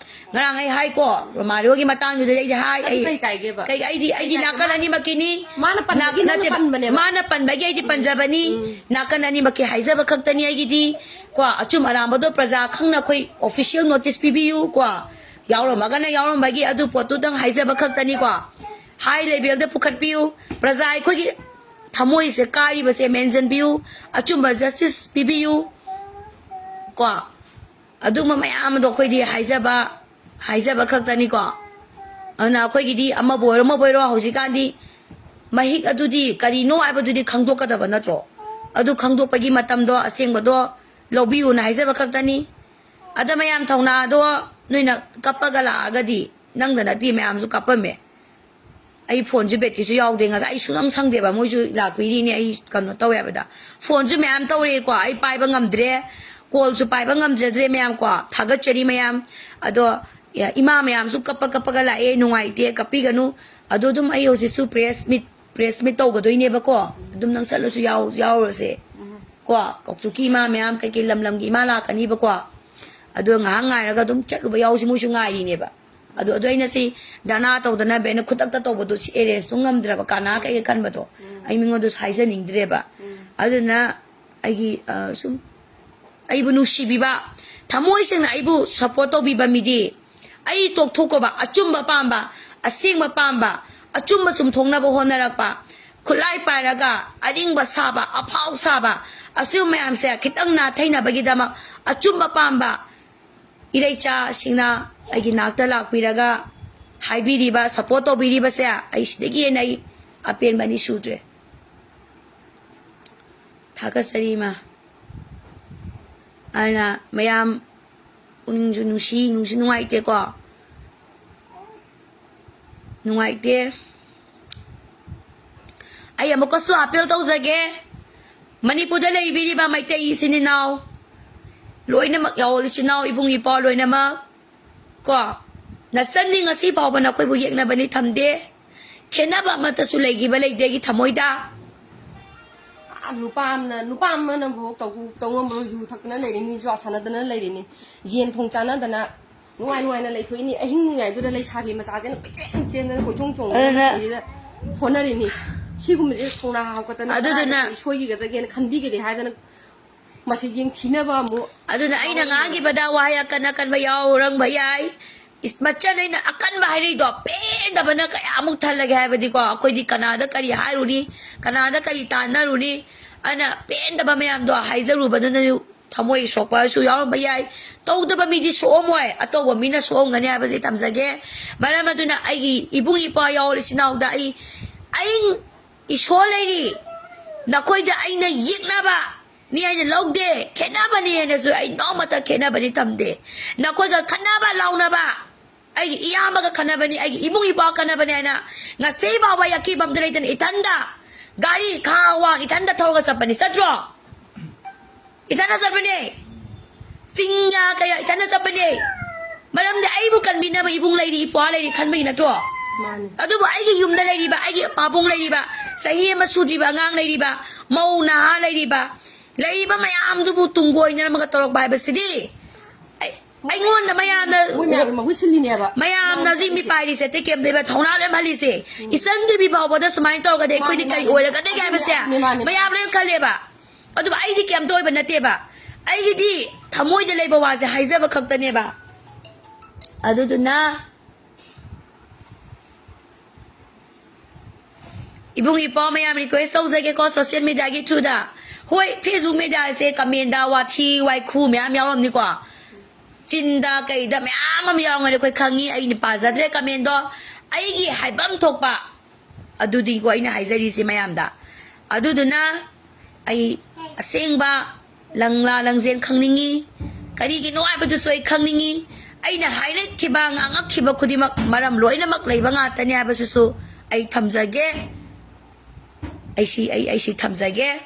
ꯉꯔꯥꯡ ꯑꯩ ꯍꯥꯏꯀꯣ, ꯔꯣꯃꯥꯔꯤꯌꯣꯒꯤ ꯃꯇꯥꯡꯗꯨꯗ ꯑꯩꯗꯤ ꯍꯥꯏ, ꯑꯗꯨ ꯑꯩ ꯀꯩ ꯀꯥꯏꯒꯦꯕ? ꯀꯩ, ꯑꯩꯗꯤ, ꯑꯩꯗꯤ ꯀꯩ ꯀꯥꯏꯒꯦ? ꯅꯥꯀꯜ ꯑꯅꯤꯃꯛꯀꯤꯅꯤ꯫ ꯃꯥꯅ ꯄꯟꯕꯒꯤ ꯅꯥ-, ꯅꯪꯅ ꯅꯠꯇꯦ, ꯄꯟꯕꯅꯦꯕ꯫ ꯃꯥꯅ ꯄꯟꯕꯒꯤ ꯑꯩꯗꯤ ꯄꯟꯖꯕꯅꯤ꯫ ꯎꯝ꯫ ꯅꯥꯀꯜ ꯑꯅꯤꯃꯛꯀꯤ ꯍꯥꯏꯖꯕ ꯈꯛꯇꯅꯤ ꯑꯩꯒꯤꯗꯤ꯫ ꯀꯣ, ꯑꯆꯨꯝ ꯑꯔꯥꯟꯕꯗꯣ ꯄ꯭ꯔꯖꯥ ꯈꯪꯅ ꯑꯩꯈꯣꯏ ꯑꯣꯐꯤꯁꯤꯌꯦꯜ ꯅꯣꯇꯤꯁ ꯄꯤꯕꯤꯌꯨ ꯀꯣ꯫ ꯌꯥꯎꯔꯝꯃꯒꯅ ꯌꯥꯎꯔꯝꯕꯒꯤ ꯑꯗꯨ ꯄꯣꯠꯇꯨꯗꯪ ꯍꯥꯏꯖꯕ ꯈꯛꯇꯅꯤꯀꯣ꯫ ꯍꯥꯏ ꯂꯦꯚꯦꯜꯗ ꯄꯨꯈꯠꯄꯤꯌꯨ꯫ ꯄ꯭ꯔꯖꯥ ꯑꯩꯈꯣꯏꯒꯤ ꯊꯃꯣꯏꯁꯦ ꯀꯥꯏꯔꯤꯕꯁꯦ ꯃꯦꯟꯁꯤꯟꯕꯤꯌꯨ꯫ ꯑꯆꯨꯝꯕ ꯖꯁꯇꯤꯁ ꯄꯤꯕꯤꯌꯨ ꯀꯣ꯫ ꯑꯗꯨꯒꯨꯝꯕ ꯃꯌꯥꯝ ꯑꯗꯣ ꯑꯩꯈꯣꯏꯗꯤ ꯍꯥꯏꯖꯕ, ꯍꯥꯏꯖꯕ ꯈꯛꯇꯅꯤꯀꯣ꯫ ꯑꯗꯨꯅ ꯑꯩꯈꯣꯏꯒꯤꯗꯤ ꯑꯃꯕꯨ ꯑꯣꯏꯔꯣ ꯑꯃꯕꯨ ꯑꯣꯏꯔꯣ ꯍꯧꯖꯤꯛꯀꯥꯟꯗꯤ ꯃꯍꯤꯛ ꯑꯗꯨꯗꯤ ꯀꯔꯤꯅꯣ ꯍꯥꯏꯕꯗꯨꯗꯤ ꯈꯪꯗꯣꯛꯀꯗꯕ ꯅꯠꯇ꯭ꯔꯣ? ꯑꯗꯨ ꯈꯪꯗꯣꯛꯄꯒꯤ ꯃꯇꯝꯗꯣ ꯑꯁꯦꯡꯕꯗꯣ ꯂꯧꯕꯤꯌꯨꯅ ꯍꯥꯏꯖꯕ ꯈꯛꯇꯅꯤ꯫ ꯑꯗ ꯃꯌꯥꯝ ꯊꯧꯅꯥꯗꯣ ꯅꯣꯏꯅ ꯀꯞꯄꯒ ꯂꯥꯛꯑꯒꯗꯤ, ꯅꯪꯗ ꯅꯠꯇꯦ, ꯃꯌꯥꯝꯁꯨ ꯀꯞꯄꯝꯃꯦ꯫ ꯑꯩ ꯐꯣꯟꯁꯨ ꯕꯦꯇ꯭ꯔꯤꯁꯨ ꯌꯥꯎꯗꯦ, ꯉꯁꯥꯏ ꯑꯩ ꯁꯨꯡꯁꯪ ꯁꯪꯗꯦꯕ, ꯃꯣꯏꯁꯨ ꯂꯥꯛꯄꯤꯔꯤꯅꯦ, ꯑꯩ ꯀꯩꯅꯣ ꯇꯧꯋꯦ ꯍꯥꯏꯕꯗ꯫ ꯐꯣꯟꯁꯨ ꯃꯌꯥꯝ ꯇꯧꯔꯛꯑꯦꯀꯣ, ꯑꯩ ꯄꯥꯏꯕ ꯉꯝꯗ꯭ꯔꯦ, ꯀꯣꯜꯁꯨ ꯄꯥꯏꯕ ꯉꯝꯖꯗ꯭ꯔꯦ ꯃꯌꯥꯝ ꯀꯣ, ꯊꯥꯒꯠꯆꯔꯤ ꯃꯌꯥꯝ꯫ ꯑꯗꯣ ꯏꯃꯥ ꯃꯌꯥꯝꯁꯨ ꯀꯞꯄ ꯀꯞꯄꯒ ꯂꯥꯛꯑꯦ, ꯅꯨꯡꯉꯥꯏꯇꯦ, ꯀꯞꯄꯤꯒꯅꯨ꯫ ꯑꯗꯣ ꯑꯗꯨꯝ ꯑꯩ ꯍꯧꯖꯤꯛꯁꯨ ꯄ꯭ꯔꯦꯁ ꯃꯤꯠ ꯄ꯭ꯔꯦꯁ ꯃꯤꯠ ꯇꯧꯒꯗꯣꯏꯅꯦꯕꯀꯣ꯫ ꯑꯗꯨꯝ ꯅꯪ ꯆꯠꯂꯁꯨ ꯌꯥꯎ ꯌꯥꯎꯔꯁꯦ꯫ ꯀꯣ, ꯀꯥꯎꯆꯨꯀꯤ ꯏꯃꯥ ꯃꯌꯥꯝ, ꯀꯩꯀꯩ ꯂꯝ ꯂꯝꯒꯤ ꯏꯃꯥ ꯂꯥꯛꯀꯅꯤꯕꯀꯣ꯫ ꯑꯗꯣ ꯉꯥꯏꯍꯥꯛ ꯉꯥꯏꯔꯒ ꯑꯗꯨꯝ ꯆꯠꯂꯨꯕ ꯌꯥꯎꯁꯤ, ꯃꯣꯏꯁꯨ ꯉꯥꯏꯔꯤꯅꯦꯕ꯫ ꯑꯗꯣ ꯑꯗꯣ ꯑꯩꯅ ꯁꯤ ꯙꯔꯅꯥ ꯇꯧꯗꯅ ꯕꯦꯟꯅ ꯈꯨꯗꯛꯇ ꯇꯧꯕꯗꯣ, ꯁꯤ ꯑꯦꯔꯦꯟꯖꯇꯣ ꯉꯝꯗ꯭ꯔꯕ, ꯀꯅꯥ ꯀꯩꯒ ꯈꯟꯕꯗꯣ ꯑꯩ ꯃꯤꯉꯣꯟꯗꯁꯨ ꯍꯥꯏꯖꯅꯤꯡꯗ꯭ꯔꯦꯕ꯫ ꯑꯗꯨꯅ ꯑꯩꯒꯤ, ꯑ, ꯁꯨꯝ ꯑꯩꯕꯨ ꯅꯨꯡꯁꯤꯕꯤꯕ, ꯊꯃꯣꯏ ꯁꯦꯡꯅ ꯑꯩꯕꯨ ꯁꯞꯄꯣꯔꯠ ꯇꯧꯕꯤꯕ ꯃꯤꯗꯤ, ꯑꯩ ꯇꯣꯛꯊꯣꯛꯀꯣꯕ, ꯑꯆꯨꯝꯕ ꯄꯥꯝꯕ, ꯑꯁꯦꯡꯕ ꯄꯥꯝꯕ, ꯑꯆꯨꯝꯕ ꯆꯨꯝꯊꯣꯛꯅꯕ ꯍꯣꯠꯅꯔꯛꯄ, ꯈꯨꯠꯂꯥꯏ ꯄꯥꯏꯔꯒ ꯑꯔꯤꯡꯕ ꯁꯥꯕ, ꯑꯐꯥꯎ ꯁꯥꯕ, ꯑꯁꯤꯒꯨꯝꯕ ꯃꯌꯥꯝꯁꯦ ꯈꯤꯇꯪ ꯅꯥꯊꯩꯅꯕꯒꯤꯗꯃꯛ ꯑꯆꯨꯝꯕ ꯄꯥꯝꯕ ꯏꯔꯩꯆꯥꯁꯤꯡꯅ ꯑꯩꯒꯤ ꯅꯥꯛꯇ ꯂꯥꯛꯄꯤꯔꯒ ꯍꯥꯏꯕꯤꯔꯤꯕ, ꯁꯞꯄꯣꯔꯠ ꯇꯧꯕꯤꯔꯤꯕꯁꯦ, ꯑꯩ ꯁꯤꯗꯒꯤ ꯍꯦꯟꯅ ꯑꯩ ꯑꯄꯦꯟꯕ ꯑꯅꯤ ꯁꯨꯗ꯭ꯔꯦ꯫ ꯊꯥꯒꯠꯆꯔꯤ, ꯏꯃꯥ꯫ ꯑꯗꯨꯅ ꯃꯌꯥꯝ ꯄꯨꯛꯅꯤꯡꯁꯨ ꯅꯨꯡꯁꯤ, ꯅꯨꯡꯁꯨ ꯅꯨꯡꯉꯥꯏꯇꯦꯀꯣ꯫ ꯅꯨꯡꯉꯥꯏꯇꯦ꯫ ꯑꯩ ꯑꯃꯨꯛꯀꯁꯨ ꯑꯥꯄꯤꯜ ꯇꯧꯖꯒꯦ, ꯃꯅꯤꯄꯨꯔꯗ ꯂꯩꯕꯤꯔꯤꯕ ꯃꯩꯇꯩ ꯏꯆꯤꯟ ꯏꯅꯥꯎ ꯂꯣꯏꯅꯃꯛ, ꯌꯥꯑꯣꯜ ꯏꯆꯤꯟ ꯏꯅꯥꯎ, ꯏꯕꯨꯡ ꯏꯄ꯭ꯋꯥ ꯂꯣꯏꯅꯃꯛ ꯀꯣ, ꯅꯆꯟꯗꯤ ꯉꯁꯤ ꯐꯥꯎꯕ ꯅꯈꯣꯏꯕꯨ ꯌꯦꯛꯅꯕꯅꯤ ꯊꯝꯗꯦ꯫ ꯈꯦꯠꯅꯕ ꯑꯃꯠꯇꯁꯨ ꯂꯩꯈꯤꯕ ꯂꯩꯇꯦ ꯑꯩꯒꯤ ꯊꯃꯣꯏꯗ꯫ ꯑꯥ, ꯅꯨꯄꯥ ꯑꯃꯅ, ꯅꯨꯄꯥ ꯑꯃꯅ ꯚꯣꯛ ꯇꯧ-, ꯇꯧ ꯉꯝꯕ꯭ꯔꯣ? ꯌꯨ ꯊꯛꯇꯅ ꯂꯩꯔꯤꯅꯤ, ꯖꯨꯋꯥ ꯁꯥꯟꯅꯗꯅ ꯂꯩꯔꯤꯅꯤ, ꯌꯦꯟ ꯊꯣꯡ ꯆꯥꯅꯗꯅ ꯅꯨꯡꯉꯥꯏ ꯅꯨꯡꯉꯥꯏꯅ ꯂꯩꯊꯣꯛꯏꯅꯤ꯫ ꯑꯍꯤꯡ ꯅꯣꯡꯌꯥꯏꯗꯨꯗ ꯂꯩꯁꯥꯕꯤ ꯃꯆꯥꯁꯤꯅ ꯀꯣꯏꯆꯦꯟ ꯆꯦꯟꯗꯅ, ꯀꯣꯏꯆꯣꯡ ꯆꯣꯡꯗꯅ ꯑꯗꯨꯅ ꯁꯤꯗ ꯍꯣꯠꯅꯔꯤꯅꯤ꯫ ꯁꯤꯒꯨꯝꯕꯁꯦ ꯊꯧꯅꯥ ꯍꯥꯞꯀꯠꯇꯅ ꯑꯗꯨꯗꯨꯅ ꯀꯗꯥꯏꯗ ꯁꯣꯏꯈꯤꯒꯗꯒꯦꯅ ꯈꯟꯕꯤꯒꯗꯦ ꯍꯥꯏꯗꯅ ꯃꯁꯤ ꯌꯦꯡꯊꯤꯅꯕ ꯑꯃꯨꯛ ꯑꯗꯨꯅ ꯑꯩꯅ ꯉꯥꯡꯈꯤꯕꯗ ꯋꯥꯍꯩ ꯑꯀꯟ ꯑꯀꯟꯕ ꯌꯥꯎꯔꯝꯕ ꯌꯥꯏ꯫ ꯏꯁ, ꯃꯆꯟ ꯑꯩꯅ ꯑꯀꯟꯕ ꯍꯥꯏꯔꯛꯏꯗꯣ ꯄꯦꯟꯗꯕꯅ ꯀꯌꯥꯃꯨꯛ ꯊꯜꯂꯒꯦ ꯍꯥꯏꯕꯗꯤꯀꯣ, ꯑꯩꯈꯣꯏꯗꯤ ꯀꯅꯥꯗ ꯀꯔꯤ ꯍꯥꯏꯔꯨꯅꯤ, ꯀꯅꯥꯗ ꯀꯔꯤ ꯇꯥꯟꯅꯔꯨꯅꯤ? ꯑꯗꯨꯅ ꯄꯦꯟꯗꯕ ꯃꯌꯥꯝꯗꯣ ꯍꯥꯏꯖꯔꯨꯕꯗꯨꯅꯁꯨ ꯊꯃꯣꯏ ꯁꯣꯛꯄꯁꯨ ꯌꯥꯎꯔꯝꯕ ꯌꯥꯏ꯫ ꯇꯧꯗꯕ ꯃꯤꯗꯤ ꯁꯣꯛꯑꯝꯃꯣꯏ, ꯑꯇꯧꯕ ꯃꯤꯅ ꯁꯣꯛꯑꯝꯒꯅꯤ ꯍꯥꯏꯕꯁꯤ ꯊꯝꯖꯒꯦ꯫ ꯃꯔꯝ ꯑꯗꯨꯅ ꯑꯩꯒꯤ ꯏꯕꯨꯡ ꯏꯄ꯭ꯋꯥ ꯌꯥꯎꯔ ꯏꯆꯤꯟ ꯏꯅꯥꯎꯗ ꯑꯩ, ꯑꯩ ꯏꯁꯣꯔ ꯂꯩꯔꯤ, ꯅꯈꯣꯏꯗ ꯑꯩꯅ ꯌꯦꯛꯅꯕ ꯃꯤ ꯍꯥꯏꯅ ꯂꯧꯗꯦ, ꯈꯦꯠꯅꯕꯅꯤ ꯍꯥꯏꯅꯁꯨ ꯑꯩ ꯅꯣꯡꯃꯇ ꯈꯦꯠꯅꯕꯅꯤ ꯊꯝꯗꯦ꯫ ꯅꯈꯣꯏꯒ ꯈꯠꯅꯕ ꯂꯥꯎꯅꯕ, ꯑꯩꯒꯤ ꯏꯌꯥꯝꯕꯒ ꯈꯠꯅꯕꯅꯤ, ꯑꯩꯒꯤ ꯏꯕꯨꯡ ꯏꯄ꯭ꯋꯥ ꯈꯠꯅꯕꯅꯤ ꯍꯥꯏꯅ ꯉꯁꯤ ꯐꯥꯎꯕ ꯑꯩ ꯑꯀꯤꯕ ꯑꯝꯇ ꯂꯩꯇꯅ ꯏꯊꯟꯗ ꯒꯥꯔꯤ ꯈꯥ ꯋꯥꯡ ꯏꯊꯟꯗ ꯊꯧꯔꯒ ꯆꯠꯄꯅꯤ, ꯆꯠꯇ꯭ꯔꯣ? ꯏꯊꯟꯗ ꯆꯠꯄꯅꯦ꯫ ꯆꯤꯡꯌꯥ ꯀꯌꯥ ꯏꯊꯟꯗ ꯆꯠꯄꯅꯦ꯫ ꯃꯔꯝꯗꯤ ꯑꯩꯕꯨ ꯀꯟꯕꯤꯅꯕ ꯏꯕꯨꯡ ꯂꯩꯔꯤ, ꯏꯄ꯭ꯋꯥ ꯂꯩꯔꯤ ꯈꯟꯕꯒꯤ ꯅꯠꯇ꯭ꯔꯣ? ꯃꯥꯅꯤ꯫ ꯑꯗꯨꯕꯨ ꯑꯩꯒꯤ ꯌꯨꯝꯗ ꯂꯩꯔꯤꯕ, ꯑꯩꯒꯤ ꯄꯥꯕꯨꯡ ꯂꯩꯔꯤꯕ, ꯆꯍꯤ ꯑꯃ ꯁꯨꯗ꯭ꯔꯤꯕ ꯑꯉꯥꯡ ꯂꯩꯔꯤꯕ, ꯃꯧ ꯅꯍꯥ ꯂꯩꯔꯤꯕ, ꯂꯩꯔꯤꯕ ꯃꯌꯥꯝꯗꯨꯕꯨ ꯇꯨꯡꯒꯣꯏꯅꯔꯝꯃꯒ ꯇꯧꯔꯛꯄ ꯍꯥꯏꯕꯁꯤꯗꯤ ꯑꯩ- ꯑꯩꯉꯣꯟꯗ ꯃꯌꯥꯝꯅ ꯃꯣꯏ ꯃꯌꯥꯝꯒꯤ ꯃꯍꯨꯠ ꯁꯤꯜꯂꯤꯅꯦꯕ꯫ ꯃꯌꯥꯝꯅ ꯍꯧꯖꯤꯛ ꯃꯤꯄꯥꯏꯔꯤꯁꯦ ꯑꯇꯩ ꯀꯩꯝ ꯂꯩꯕ ꯊꯧꯅꯥ ꯂꯣꯏ ꯍꯜꯂꯤꯁꯦ꯫ ꯏꯆꯟ ꯊꯣꯏꯕꯤ ꯐꯥꯎꯕꯗ ꯁꯨꯃꯥꯏꯅ ꯇꯧꯔꯒꯗꯤ ꯑꯩꯈꯣꯏꯗꯤ ꯃꯥꯅꯦ, ꯀꯔꯤ ꯃꯥꯅꯦ꯫ ꯑꯣꯏꯔꯒꯗꯒꯦ ꯍꯥꯏꯕꯁꯦ ꯃꯥꯅꯦ, ꯃꯥꯅꯦ꯫ ꯃꯌꯥꯝ ꯂꯣꯏ ꯈꯜꯂꯦꯕ꯫ ꯑꯗꯨꯕꯨ ꯑꯩꯗꯤ ꯀꯩꯝꯇ ꯑꯣꯏꯕ ꯅꯠꯇꯦꯕ꯫ ꯑꯩꯒꯤꯗꯤ ꯊꯃꯣꯏꯗ ꯂꯩꯕ ꯋꯥꯁꯦ ꯍꯥꯏꯖꯕ ꯈꯛꯇꯅꯦꯕ꯫ ꯑꯗꯨꯗꯨꯅ ꯏꯕꯨꯡ ꯏꯄ꯭ꯋꯥ ꯃꯌꯥꯝ request ꯇꯧꯖꯒꯦꯀꯣ, social media ꯒꯤ through ꯗ꯫ ꯍꯣꯏ, Facebook media ꯁꯦ comment ꯗ ꯋꯥꯊꯤ ꯋꯥꯏꯈꯨ ꯃꯌꯥꯝ ꯌꯥꯎꯔꯝꯅꯤꯀꯣ꯫ ꯆꯤꯟꯗ ꯀꯩꯗ ꯃꯌꯥꯝ ꯑꯃ ꯌꯥꯎꯔꯝꯒꯅꯤ, ꯑꯩꯈꯣꯏ ꯈꯪꯉꯤ꯫ ꯑꯩꯅ ꯄꯥꯖꯗ꯭ꯔꯦ comment ꯗꯣ꯫ ꯑꯩꯒꯤ ꯍꯥꯏꯐꯝ ꯊꯣꯛꯄ ꯑꯗꯨꯗꯤꯀꯣ ꯑꯩꯅ ꯍꯥꯏꯖꯔꯤꯁꯦ ꯃꯌꯥꯝꯗ꯫ ꯑꯗꯨꯗꯨꯅ ꯑꯩ ꯑꯁꯦꯡꯕ ꯂꯪꯂꯥ ꯂꯪꯖꯦꯜ ꯈꯪꯅꯤꯡꯉꯤ꯫ ꯀꯔꯤꯒꯤꯅꯣ ꯍꯥꯏꯕꯗꯨꯁꯨ ꯑꯩ ꯈꯪꯅꯤꯡꯉꯤ꯫ ꯑꯩꯅ ꯍꯥꯏꯔꯛꯈꯤꯕ, ꯉꯥꯡꯉꯛꯈꯤꯕ ꯈꯨꯗꯤꯡꯃꯛ ꯃꯔꯝ ꯂꯣꯏꯅꯃꯛ ꯂꯩꯕ ꯉꯥꯛꯇꯅꯤ ꯍꯥꯏꯕꯁꯤꯁꯨ ꯑꯩ ꯊꯝꯖꯒꯦ꯫ ꯑꯩ ꯁꯤ, ꯑꯩ, ꯑꯩ ꯁꯤ ꯊꯝꯖꯒꯦ꯫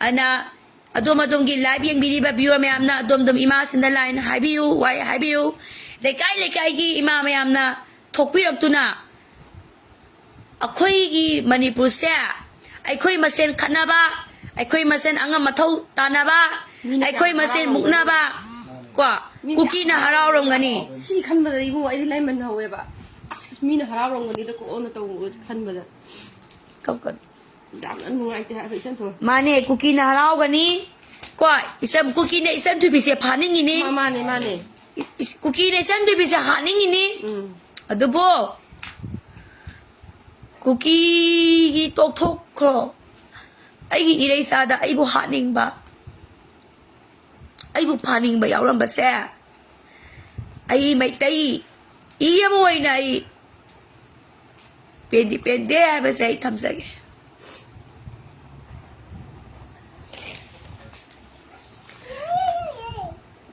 ꯑꯗꯨꯅ ꯑꯗꯣꯝ ꯑꯗꯣꯝꯒꯤ live ꯌꯦꯡꯕꯤꯔꯤꯕ viewer ꯃꯌꯥꯝꯅ ꯑꯗꯣꯝ ꯑꯗꯣꯝ ꯏꯃꯥꯁꯤꯡꯗ line ꯍꯥꯏꯕꯤꯌꯨ, ꯋꯥꯍꯩ ꯍꯥꯏꯕꯤꯌꯨ꯫ ꯂꯩꯀꯥꯏ ꯂꯩꯀꯥꯏꯒꯤ ꯏꯃꯥ ꯃꯌꯥꯝꯅ ꯊꯣꯛꯄꯤꯔꯛꯇꯨꯅ ꯑꯩꯈꯣꯏꯒꯤ ꯃꯅꯤꯄꯨꯔꯁꯦ ꯑꯩꯈꯣꯏ ꯃꯁꯦꯟ ꯈꯠꯅꯕ, ꯑꯩꯈꯣꯏ ꯃꯁꯦꯟ ꯑꯉꯝ ꯑꯊꯧ ꯇꯥꯟꯅꯕ, ꯃꯤꯅ ꯑꯩꯈꯣꯏ ꯀꯌꯥꯝ ꯃꯁꯦꯟ ꯍꯔꯥꯎꯔꯝꯒꯅꯤ꯫ ꯃꯨꯛꯅꯕ ꯀꯣ ꯃꯤ ꯀꯨꯀꯤꯅ ꯍꯔꯥꯎꯔꯝꯒꯅꯤ꯫ ꯁꯤ ꯈꯟꯕꯗ ꯏꯕꯨꯡꯉꯣ ꯑꯩꯗꯤ ꯂꯩꯃꯟ ꯍꯧꯋꯦꯕ꯫ ꯑꯁ, ꯃꯤꯅ ꯍꯔꯥꯎꯔꯝꯒꯅꯤꯗ ꯀꯣꯟꯅ ꯇꯧꯕ ꯈꯟꯕꯗ꯫ ꯀꯞꯀꯅꯨ꯫ ꯌꯥꯝꯅ ꯅꯨꯡꯉꯥꯏꯇꯦ ꯍꯥꯏꯕ ꯏꯆꯟ ꯊꯣꯏ꯫ ꯃꯥꯅꯦ, ꯀꯨꯀꯤꯅ ꯍꯔꯥꯎꯒꯅꯤ ꯀꯣ꯫ ꯏꯆꯟ, ꯀꯨꯀꯤꯅ ꯏꯆꯟ ꯊꯣꯏꯕꯤꯁꯦ ꯐꯥꯅꯤꯡꯉꯤꯅꯤ꯫ ꯃꯥ-, ꯃꯥꯅꯦ, ꯃꯥꯅꯦ꯫ ꯏꯁ, ꯀꯨꯀꯤꯅ ꯏꯆꯟ ꯊꯣꯏꯕꯤꯁꯦ ꯍꯥꯠꯅꯤꯡꯉꯤꯅꯤ꯫ ꯎꯝ꯫ ꯑꯗꯨꯕꯨ ꯀꯨꯀꯤꯒꯤ ꯇꯣꯛꯊꯣꯛꯈ꯭ꯔꯣ, ꯑꯩꯒꯤ ꯏꯔꯩꯆꯥꯗ ꯑꯩꯕꯨ ꯍꯥꯠꯅꯤꯡꯕ, ꯑꯩꯕꯨ ꯐꯥꯅꯤꯡꯕ ꯌꯥꯎꯔꯝꯕꯁꯦ ꯑꯩ ꯃꯩꯇꯩ ꯏ ꯑꯃ ꯑꯣꯏꯅ ꯑꯩ ꯄꯦꯟꯗꯤ ꯄꯦꯟꯗꯦ ꯍꯥꯏꯕꯁꯦ ꯑꯩ ꯊꯝꯖꯒꯦ꯫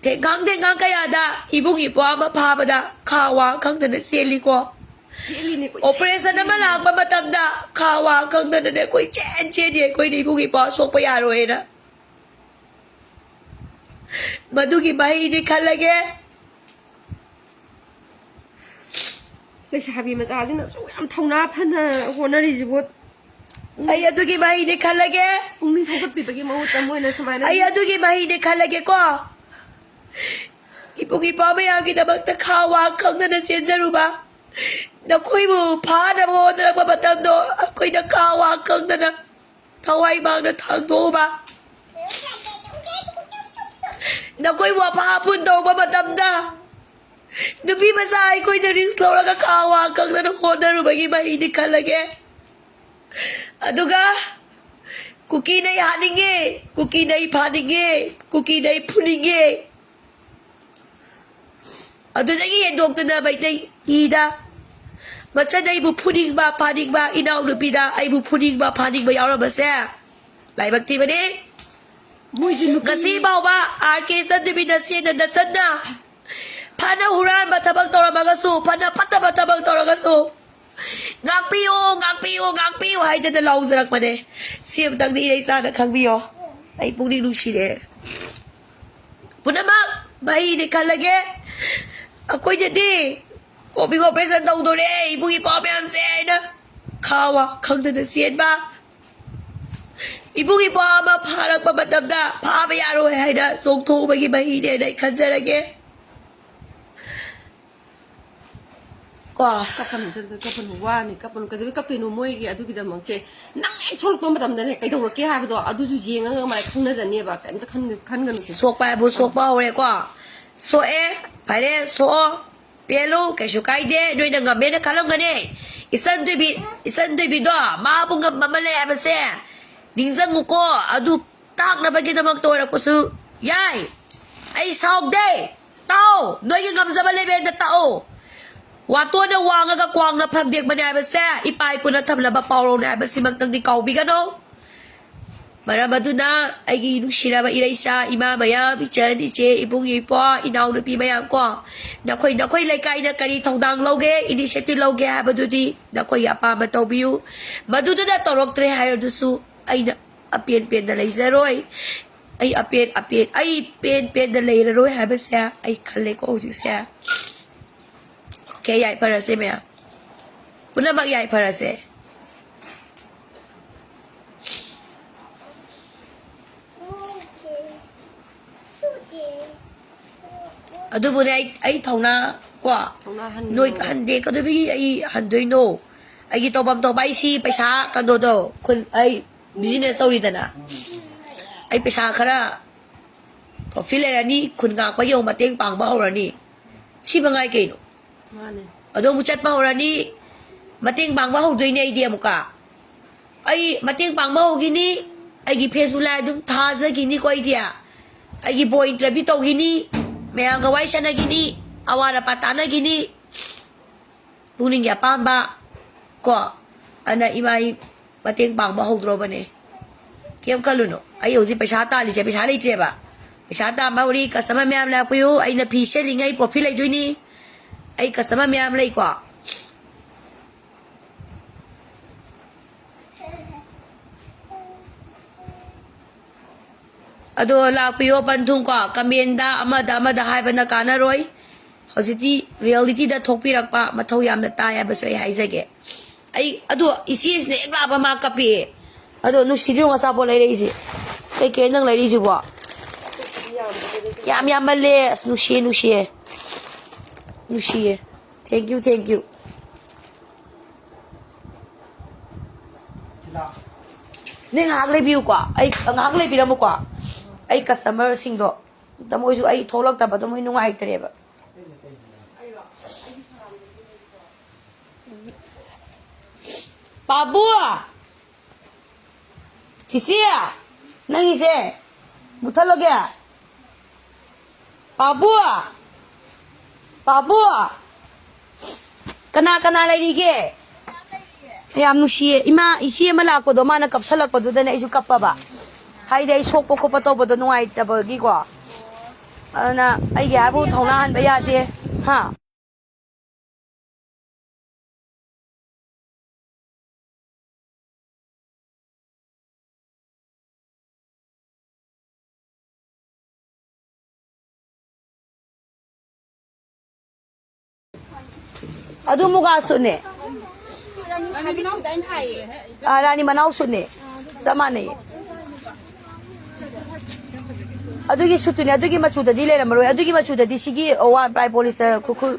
ꯊꯦꯡꯈꯥꯡ ꯊꯦꯡꯈꯥꯡ ꯀꯌꯥꯗ ꯏꯕꯨꯡ ꯏꯄ꯭ꯋꯥ ꯑꯃ ꯐꯥꯕꯗ ꯈꯥ ꯋꯥ ꯈꯪꯗꯅ ꯆꯦꯜꯂꯤꯀꯣ꯫ ꯆꯦꯜꯂꯤꯅꯤ, ꯀꯣꯏ-, Operation ꯑꯃ ꯂꯥꯛꯄ ꯃꯇꯝꯗ ꯈꯥ ꯋꯥ ꯈꯪꯗꯅꯅꯦ ꯀꯣꯏꯆꯦꯟ ꯆꯦꯜꯂꯤ ꯑꯩꯈꯣꯏꯅ ꯏꯕꯨꯡ ꯏꯄ꯭ꯋꯥ ꯁꯣꯛꯄ ꯌꯥꯔꯣꯏꯅ꯫ ꯃꯗꯨꯒꯤ ꯃꯍꯩꯗꯤ ꯈꯜꯂꯒꯦ꯫ ꯂꯩꯁꯥꯕꯤ ꯃꯆꯥꯁꯤꯅ ꯑꯁꯨꯛ ꯌꯥꯝ ꯊꯧꯅꯥ ꯐꯅ ꯍꯣꯠꯅꯔꯤꯁꯤꯕꯨ ꯑꯩ ꯑꯗꯨꯒꯤ ꯃꯍꯩꯅꯤ ꯈꯜꯂꯒꯦ꯫ ꯄꯨꯛꯅꯤꯡ ꯊꯧꯒꯠꯄꯤꯕꯒꯤ ꯃꯍꯨꯠꯇ ꯃꯣꯏꯅ ꯁꯨꯃꯥꯏꯅ ꯑꯩ ꯑꯗꯨꯒꯤ ꯃꯍꯩꯅꯤ ꯈꯜꯂꯒꯦꯀꯣ꯫ ꯏꯕꯨꯡ ꯏꯄ꯭ꯋꯥ ꯃꯌꯥꯝꯒꯤꯗꯃꯛꯇ ꯈꯥ ꯋꯥ ꯈꯪꯗꯅ ꯆꯦꯟꯖꯔꯨꯕ, ꯅꯈꯣꯏꯕꯨ ꯐꯥꯅꯕ ꯍꯣꯠꯅꯔꯛꯄ ꯃꯇꯝꯗꯣ ꯑꯩꯈꯣꯏꯅ ꯈꯥ ꯋꯥ ꯈꯪꯗꯅ, ꯊꯋꯥꯏ ꯃꯥꯡꯅ ꯊꯥꯡꯗꯣꯛꯎꯕ, ꯅꯈꯣꯏꯕꯨ ꯑꯐꯥ ꯑꯄꯨꯟ ꯇꯧꯔꯛꯄ ꯃꯇꯝꯗ ꯅꯨꯄꯤ ꯃꯆꯥ ꯑꯩꯈꯣꯏꯅ ꯔꯤꯛꯁ ꯂꯧꯔꯒ ꯈꯥ ꯋꯥ ꯈꯪꯗꯅ ꯍꯣꯠꯅꯔꯨꯕꯒꯤ ꯃꯍꯩꯅꯤ ꯈꯜꯂꯒꯦ꯫ ꯑꯗꯨꯒ ꯀꯨꯀꯤꯅ ꯑꯩ ꯍꯥꯠꯅꯤꯡꯉꯦ, ꯀꯨꯀꯤꯅ ꯑꯩ ꯐꯥꯅꯤꯡꯉꯦ, ꯀꯨꯀꯤꯅ ꯑꯩ ꯐꯨꯅꯤꯡꯉꯦ꯫ ꯑꯗꯨꯗꯒꯤ ꯍꯦꯟꯗꯣꯛꯇꯨꯅ ꯃꯩꯇꯩ ꯏꯗ ꯃꯆꯟ ꯑꯩꯕꯨ ꯐꯨꯅꯤꯡꯕ ꯐꯥꯅꯤꯡꯕ, ꯏꯅꯥꯎꯅꯨꯄꯤꯗ ꯑꯩꯕꯨ ꯐꯨꯅꯤꯡꯕ ꯐꯥꯅꯤꯡꯕ ꯌꯥꯎꯔꯝꯕꯁꯦ ꯂꯥꯏꯕꯛ ꯊꯤꯕꯅꯤ꯫ ꯃꯣꯏꯗꯤ ꯅꯨꯄꯤ ꯉꯁꯤ ꯐꯥꯎꯕ ꯑꯥꯔ ꯀꯦ ꯆꯟꯗꯕꯤꯅ ꯆꯦꯟꯅ ꯅꯆꯟꯅ ꯐꯅ ꯍꯨꯔꯥꯟꯕ ꯊꯕꯛ ꯇꯧꯔꯝꯃꯒꯁꯨ, ꯐꯅ ꯐꯠꯇꯕ ꯊꯕꯛ ꯇꯧꯔꯒꯁꯨ, "ꯉꯥꯛꯄꯤꯌꯨ, ꯉꯥꯛꯄꯤꯌꯨ, ꯉꯥꯛꯄꯤꯌꯨ" ꯍꯥꯏꯗꯅ ꯂꯥꯎꯖꯔꯛꯄꯅꯦ꯫ ꯁꯤ ꯑꯃꯇꯪꯗꯤ ꯏꯔꯩꯆꯥꯅ ꯈꯪꯕꯤꯌꯣ꯫ ꯑꯩ ꯄꯨꯛꯅꯤꯡ ꯅꯨꯡꯁꯤꯔꯦ꯫ ꯄꯨꯝꯅꯃꯛ ꯃꯍꯩꯅꯤ ꯈꯜꯂꯒꯦ꯫ ꯑꯩꯈꯣꯏꯗꯗꯤ "ꯀꯣꯄꯤꯡ ꯑꯣꯄꯔꯦꯁꯟ ꯇꯧꯗꯣꯔꯦ ꯏꯕꯨꯡ ꯏꯄ꯭ꯋꯥ ꯃꯌꯥꯝꯁꯦ" ꯍꯥꯏꯅ ꯈꯥ ꯋꯥ ꯈꯪꯗꯅ ꯆꯦꯟꯕ, ꯏꯕꯨꯡ ꯏꯄ꯭ꯋꯥ ꯑꯃ ꯐꯥꯔꯛꯄ ꯃꯇꯝꯗ ꯐꯥꯕ ꯌꯥꯔꯣꯏ ꯍꯥꯏꯅ ꯆꯣꯡꯊꯣꯛꯎꯕꯒꯤ ꯃꯍꯩꯅꯦꯅ ꯑꯩ ꯈꯟꯖꯔꯒꯦ꯫ ꯀꯣ ꯀꯞꯄꯅꯨ, ꯀꯞꯄꯅꯨ, ꯀꯞꯄꯅꯨ, ꯋꯥꯅꯤ, ꯀꯞꯄꯅꯨ꯫ ꯀꯩꯗꯧꯕꯩ ꯀꯞꯇꯣꯏꯅꯣ? ꯃꯣꯏꯒꯤ ꯑꯗꯨꯒꯤꯗꯃꯛꯁꯦ ꯅꯪ ꯍꯦꯛ ꯁꯣꯛꯂꯛꯄ ꯃꯇꯝꯗꯅꯦ ꯀꯩꯗꯧꯔꯛꯀꯦ ꯍꯥꯏꯕꯗꯣ ꯑꯗꯨꯁꯨ ꯌꯦꯡꯉꯒ ꯃꯥꯏ ꯈꯪꯅꯖꯅꯦꯕ꯫ ꯀꯩꯝꯇ ꯈꯟ- ꯈꯟꯒꯅꯨꯁꯦ꯫ ꯁꯣꯛꯄ ꯍꯥꯏꯕꯨ ꯁꯣꯛꯄ ꯍꯧꯔꯦꯀꯣ꯫ ꯁꯣꯛꯑꯦ, ꯐꯔꯦ, ꯁꯣꯛꯑꯣ, ꯄꯦꯜꯂꯨ, ꯀꯩꯁꯨ ꯀꯥꯏꯗꯦ꯫ ꯅꯣꯏꯅ ꯉꯝꯃꯦꯅ ꯈꯜꯂꯝꯒꯅꯤ꯫ ꯏꯆꯟ ꯊꯣꯏꯕꯤ, ꯏꯆꯟ ꯊꯣꯏꯕꯤꯗꯣ ꯃꯥꯕꯨ ꯉꯝꯕ ꯑꯃ ꯂꯩ ꯍꯥꯏꯕꯁꯦ ꯅꯤꯡꯁꯤꯡꯉꯨꯀꯣ꯫ ꯑꯗꯨ ꯇꯥꯛꯅꯕꯒꯤꯗꯃꯛꯇ ꯑꯣꯏꯔꯛꯄꯁꯨ ꯌꯥꯏ꯫ ꯑꯩ ꯁꯥꯎꯗꯦ꯫ ꯇꯥꯛꯑꯣ, ꯅꯣꯏꯒꯤ ꯉꯝꯖꯕ ꯂꯦꯕꯦꯜꯗ ꯇꯥꯛꯑꯣ꯫ ꯋꯥꯇꯣꯟꯅ ꯋꯥꯡꯉꯒ ꯀ꯭ꯋꯥꯛꯅ ꯐꯝꯗꯦꯛꯄꯅꯦ ꯍꯥꯏꯕꯁꯦ ꯏꯄꯥ ꯏꯄꯨꯅ ꯊꯝꯂꯕ ꯄꯥꯎꯔꯧꯅꯦ ꯍꯥꯏꯕꯁꯤꯃꯛꯇꯪꯗꯤ ꯀꯥꯎꯕꯤꯒꯅꯨ꯫ ꯃꯔꯝ ꯑꯗꯨꯅ ꯑꯩꯒꯤ ꯅꯨꯡꯁꯤꯔꯕ ꯏꯔꯩꯆꯥ, ꯏꯃꯥ ꯃꯌꯥꯝ, ꯏꯆꯟ, ꯏꯆꯦ, ꯏꯕꯨꯡ, ꯏꯄ꯭ꯋꯥ, ꯏꯅꯥꯎꯅꯨꯄꯤ ꯃꯌꯥꯝ ꯀꯣ, ꯅꯈꯣꯏ, ꯅꯈꯣꯏ ꯂꯩꯀꯥꯏꯅ ꯀꯔꯤ ꯊꯧꯗꯥꯡ ꯂꯧꯒꯦ, initiative ꯂꯧꯒꯦ ꯍꯥꯏꯕꯗꯨꯗꯤ ꯅꯈꯣꯏꯒꯤ ꯑꯄꯥꯝꯕ ꯇꯧꯕꯤꯌꯨ꯫ ꯃꯗꯨꯗꯨꯅ ꯇꯧꯔꯛꯇ꯭ꯔꯦ ꯍꯥꯏꯔꯗꯨꯁꯨ ꯑꯩꯅ ꯑꯄꯦꯟ ꯄꯦꯟꯗ ꯂꯩꯖꯔꯣꯏ꯫ ꯑꯩ ꯑꯄꯦꯟ, ꯑꯄꯦꯟ, ꯑꯩ ꯄꯦꯟ ꯄꯦꯟꯗ ꯂꯩꯔꯔꯣꯏ ꯍꯥꯏꯕꯁꯦ ꯑꯩ ꯈꯜꯂꯦꯀꯣ ꯍꯧꯖꯤꯛꯁꯦ꯫ ꯀꯩ ꯌꯥꯏꯐꯔꯁꯦ ꯃꯌꯥꯝ? ꯄꯨꯝꯅꯃꯛ ꯌꯥꯏꯐꯔꯁꯦ꯫ ꯑꯗꯨꯕꯨꯅꯦ, ꯑꯩ, ꯑꯩ ꯊꯧꯅꯥ ꯀꯣ, ꯊꯧꯅꯥ ꯍꯟꯒꯅꯣ꯫ ꯅꯣꯏ ꯍꯟꯗꯦ꯫ ꯀꯩꯗꯧꯕꯒꯤ ꯑꯩ ꯍꯟꯗꯣꯏꯅꯣ? ꯑꯩꯒꯤ ꯇꯧꯐꯝ ꯊꯣꯛꯄ ꯑꯩ ꯁꯤ ꯄꯩꯁꯥ ꯀꯩꯅꯣꯗꯣ, ꯈꯨꯟ, ꯑꯩ business ꯇꯧꯔꯤꯗꯅ, ꯑꯩ ꯄꯩꯁꯥ ꯈꯔ profit ꯂꯩꯔꯅꯤ, ꯈꯨꯟ ꯉꯥꯛꯄꯒꯤ ꯑꯃꯨꯛ ꯃꯇꯦꯡ ꯄꯥꯡꯕ ꯍꯧꯔꯅꯤ꯫ ꯁꯤ ꯃꯉꯥꯏ ꯀꯩꯅꯣ? ꯃꯥꯅꯦ꯫ ꯑꯗꯣ ꯑꯃꯨꯛ ꯆꯠꯄ ꯍꯧꯔꯅꯤ, ꯃꯇꯦꯡ ꯄꯥꯡꯕ ꯍꯧꯗꯣꯏꯅꯦ ꯑꯩꯗꯤ ꯑꯃꯨꯛꯀ꯫ ꯑꯩ ꯃꯇꯦꯡ ꯄꯥꯡꯕ ꯍꯧꯈꯤꯅꯤ, ꯑꯩꯒꯤ Facebook live ꯑꯗꯨꯝ ꯊꯥꯖꯈꯤꯅꯤꯀꯣ ꯑꯩꯗꯤ꯫ ꯑꯩꯒꯤ ꯕꯣ interview ꯇꯧꯈꯤꯅꯤ, ꯃꯌꯥꯝꯒ ꯋꯥꯔꯤ ꯁꯥꯟꯅꯈꯤꯅꯤ, ꯑꯋꯥꯠ ꯑꯄꯥ ꯇꯥꯟꯅꯈꯤꯅꯤ꯫ ꯄꯨꯛꯅꯤꯡꯒꯤ ꯑꯄꯥꯝꯕ ꯀꯣ, ꯑꯗꯨꯅ ꯏꯃꯥ ꯑꯩ ꯃꯇꯦꯡ ꯄꯥꯡꯕ ꯍꯧꯗ꯭ꯔꯣꯕꯅꯦ꯫ ꯀꯩꯝ ꯈꯜꯂꯨꯅꯨ꯫ ꯑꯩ ꯍꯧꯖꯤꯛ ꯄꯩꯁꯥ ꯇꯥꯜꯂꯤꯁꯦ ꯄꯩꯁꯥ ꯂꯩꯇ꯭ꯔꯦꯕ꯫ ꯄꯩꯁꯥ ꯇꯥꯟꯕ ꯍꯧꯔꯤ, customer ꯃꯌꯥꯝ ꯂꯥꯛꯄꯤꯌꯨ꯫ ꯑꯩꯅ ꯐꯤ ꯁꯦꯠꯂꯤꯉꯩ profit ꯂꯩꯗꯣꯏꯅꯤ꯫ ꯑꯩ customer ꯃꯌꯥꯝ ꯂꯩꯀꯣ꯫ ꯑꯗꯣ ꯂꯥꯛꯄꯤꯌꯣ ꯄꯟꯊꯨꯡ ꯀꯣ, comment ꯗ ꯑꯃꯗ ꯑꯃꯗ ꯍꯥꯏꯕꯅ ꯀꯥꯟꯅꯔꯣꯏ꯫ ꯍꯧꯖꯤꯛꯇꯤ reality ꯗ ꯊꯣꯛꯄꯤꯔꯛꯄ ꯃꯊꯧ ꯌꯥꯝꯅ ꯇꯥꯏ ꯍꯥꯏꯕꯁꯨ ꯑꯩ ꯍꯥꯏꯖꯒꯦ꯫ ꯑꯩ, ꯑꯗꯣ ꯏꯆꯦꯁꯤꯅ ꯍꯦꯛ ꯂꯥꯛꯄ ꯃꯥ ꯀꯞꯄꯦ꯫ ꯑꯗꯣ ꯅꯨꯡꯁꯤꯗ꯭ꯔꯣ ꯑꯆꯥꯄꯣꯠ ꯂꯩꯔꯛꯏꯁꯦ? ꯀꯩ ꯀꯩ ꯅꯪ ꯂꯩꯔꯛꯏꯁꯤꯕꯣ? ꯌꯥꯝ ꯌꯥꯝꯃꯜꯂꯦ꯫ ꯑꯁ, ꯅꯨꯡꯁꯤꯌꯦ, ꯅꯨꯡꯁꯤꯌꯦ꯫ ꯅꯨꯡꯁꯤꯌꯦ꯫ Thank you, thank you꯫ ꯅꯪ ꯉꯥꯏꯍꯥꯛ ꯂꯩꯕꯤꯌꯨꯀꯣ, ꯑꯩ ꯉꯥꯏꯍꯥꯛ ꯂꯩꯕꯤꯔꯝꯃꯨꯀꯣ꯫ ꯑꯩ customer ꯁꯤꯡꯗꯣ ꯑꯝꯇ, ꯃꯣꯏꯁꯨ ꯑꯩ ꯊꯣꯛꯂꯛꯇꯕꯗꯣ ꯃꯣꯏ ꯅꯨꯡꯉꯥꯏꯇ꯭ꯔꯦꯕ꯫ ꯄꯥꯕꯨ! ꯆꯤꯆꯦ! ꯅꯪꯒꯤꯁꯦ ꯃꯨꯊꯠꯂꯒꯦ꯫ ꯄꯥꯕꯨ! ꯄꯥꯕꯨ! ꯀꯅꯥ ꯀꯅꯥ ꯂꯩꯔꯤꯒꯦ? ꯌꯥꯝ ꯅꯨꯡꯁꯤꯌꯦ꯫ ꯏꯃꯥ, ꯏꯆꯦ ꯑꯃ ꯂꯥꯛꯄꯗꯣ, ꯃꯥꯅ ꯀꯞꯁꯜꯂꯛꯄꯗꯨꯗꯅꯦ ꯑꯩꯁꯨ ꯀꯞꯄꯕ꯫ ꯍꯥꯏꯗꯤ ꯑꯩ ꯁꯣꯛꯄ ꯈꯣꯠꯄ ꯇꯧꯕꯗꯣ ꯅꯨꯡꯉꯥꯏꯇꯕꯒꯤꯀꯣ꯫ ꯑꯗꯨꯅ ꯑꯩꯒꯤ ꯍꯥꯏꯕꯨ ꯊꯧꯅꯥ ꯍꯟꯕ ꯌꯥꯗꯦ꯫ ꯍꯥ? ꯑꯗꯨ ꯃꯨꯒꯥ ꯁꯨꯠꯅꯦ꯫ ꯑꯥ, ꯔꯥꯅꯤ ꯃꯅꯥꯎ ꯁꯨꯠꯅꯦ꯫ ꯆꯞ ꯃꯥꯟꯅꯩꯌꯦ꯫ ꯑꯗꯨꯒꯤ ꯁꯨꯠꯇꯨꯅꯦ, ꯑꯗꯨꯒꯤ ꯃꯆꯨꯗꯗꯤ ꯂꯩꯔꯝꯃꯔꯣꯏ꯫ ꯑꯗꯨꯒꯤ ꯃꯆꯨꯗꯗꯤ ꯁꯤꯒꯤ ꯋꯥꯟ ꯄ꯭ꯂꯥꯏ ꯄꯣꯂꯤꯁꯇꯔ ꯈꯨꯔꯈꯨꯜ꯫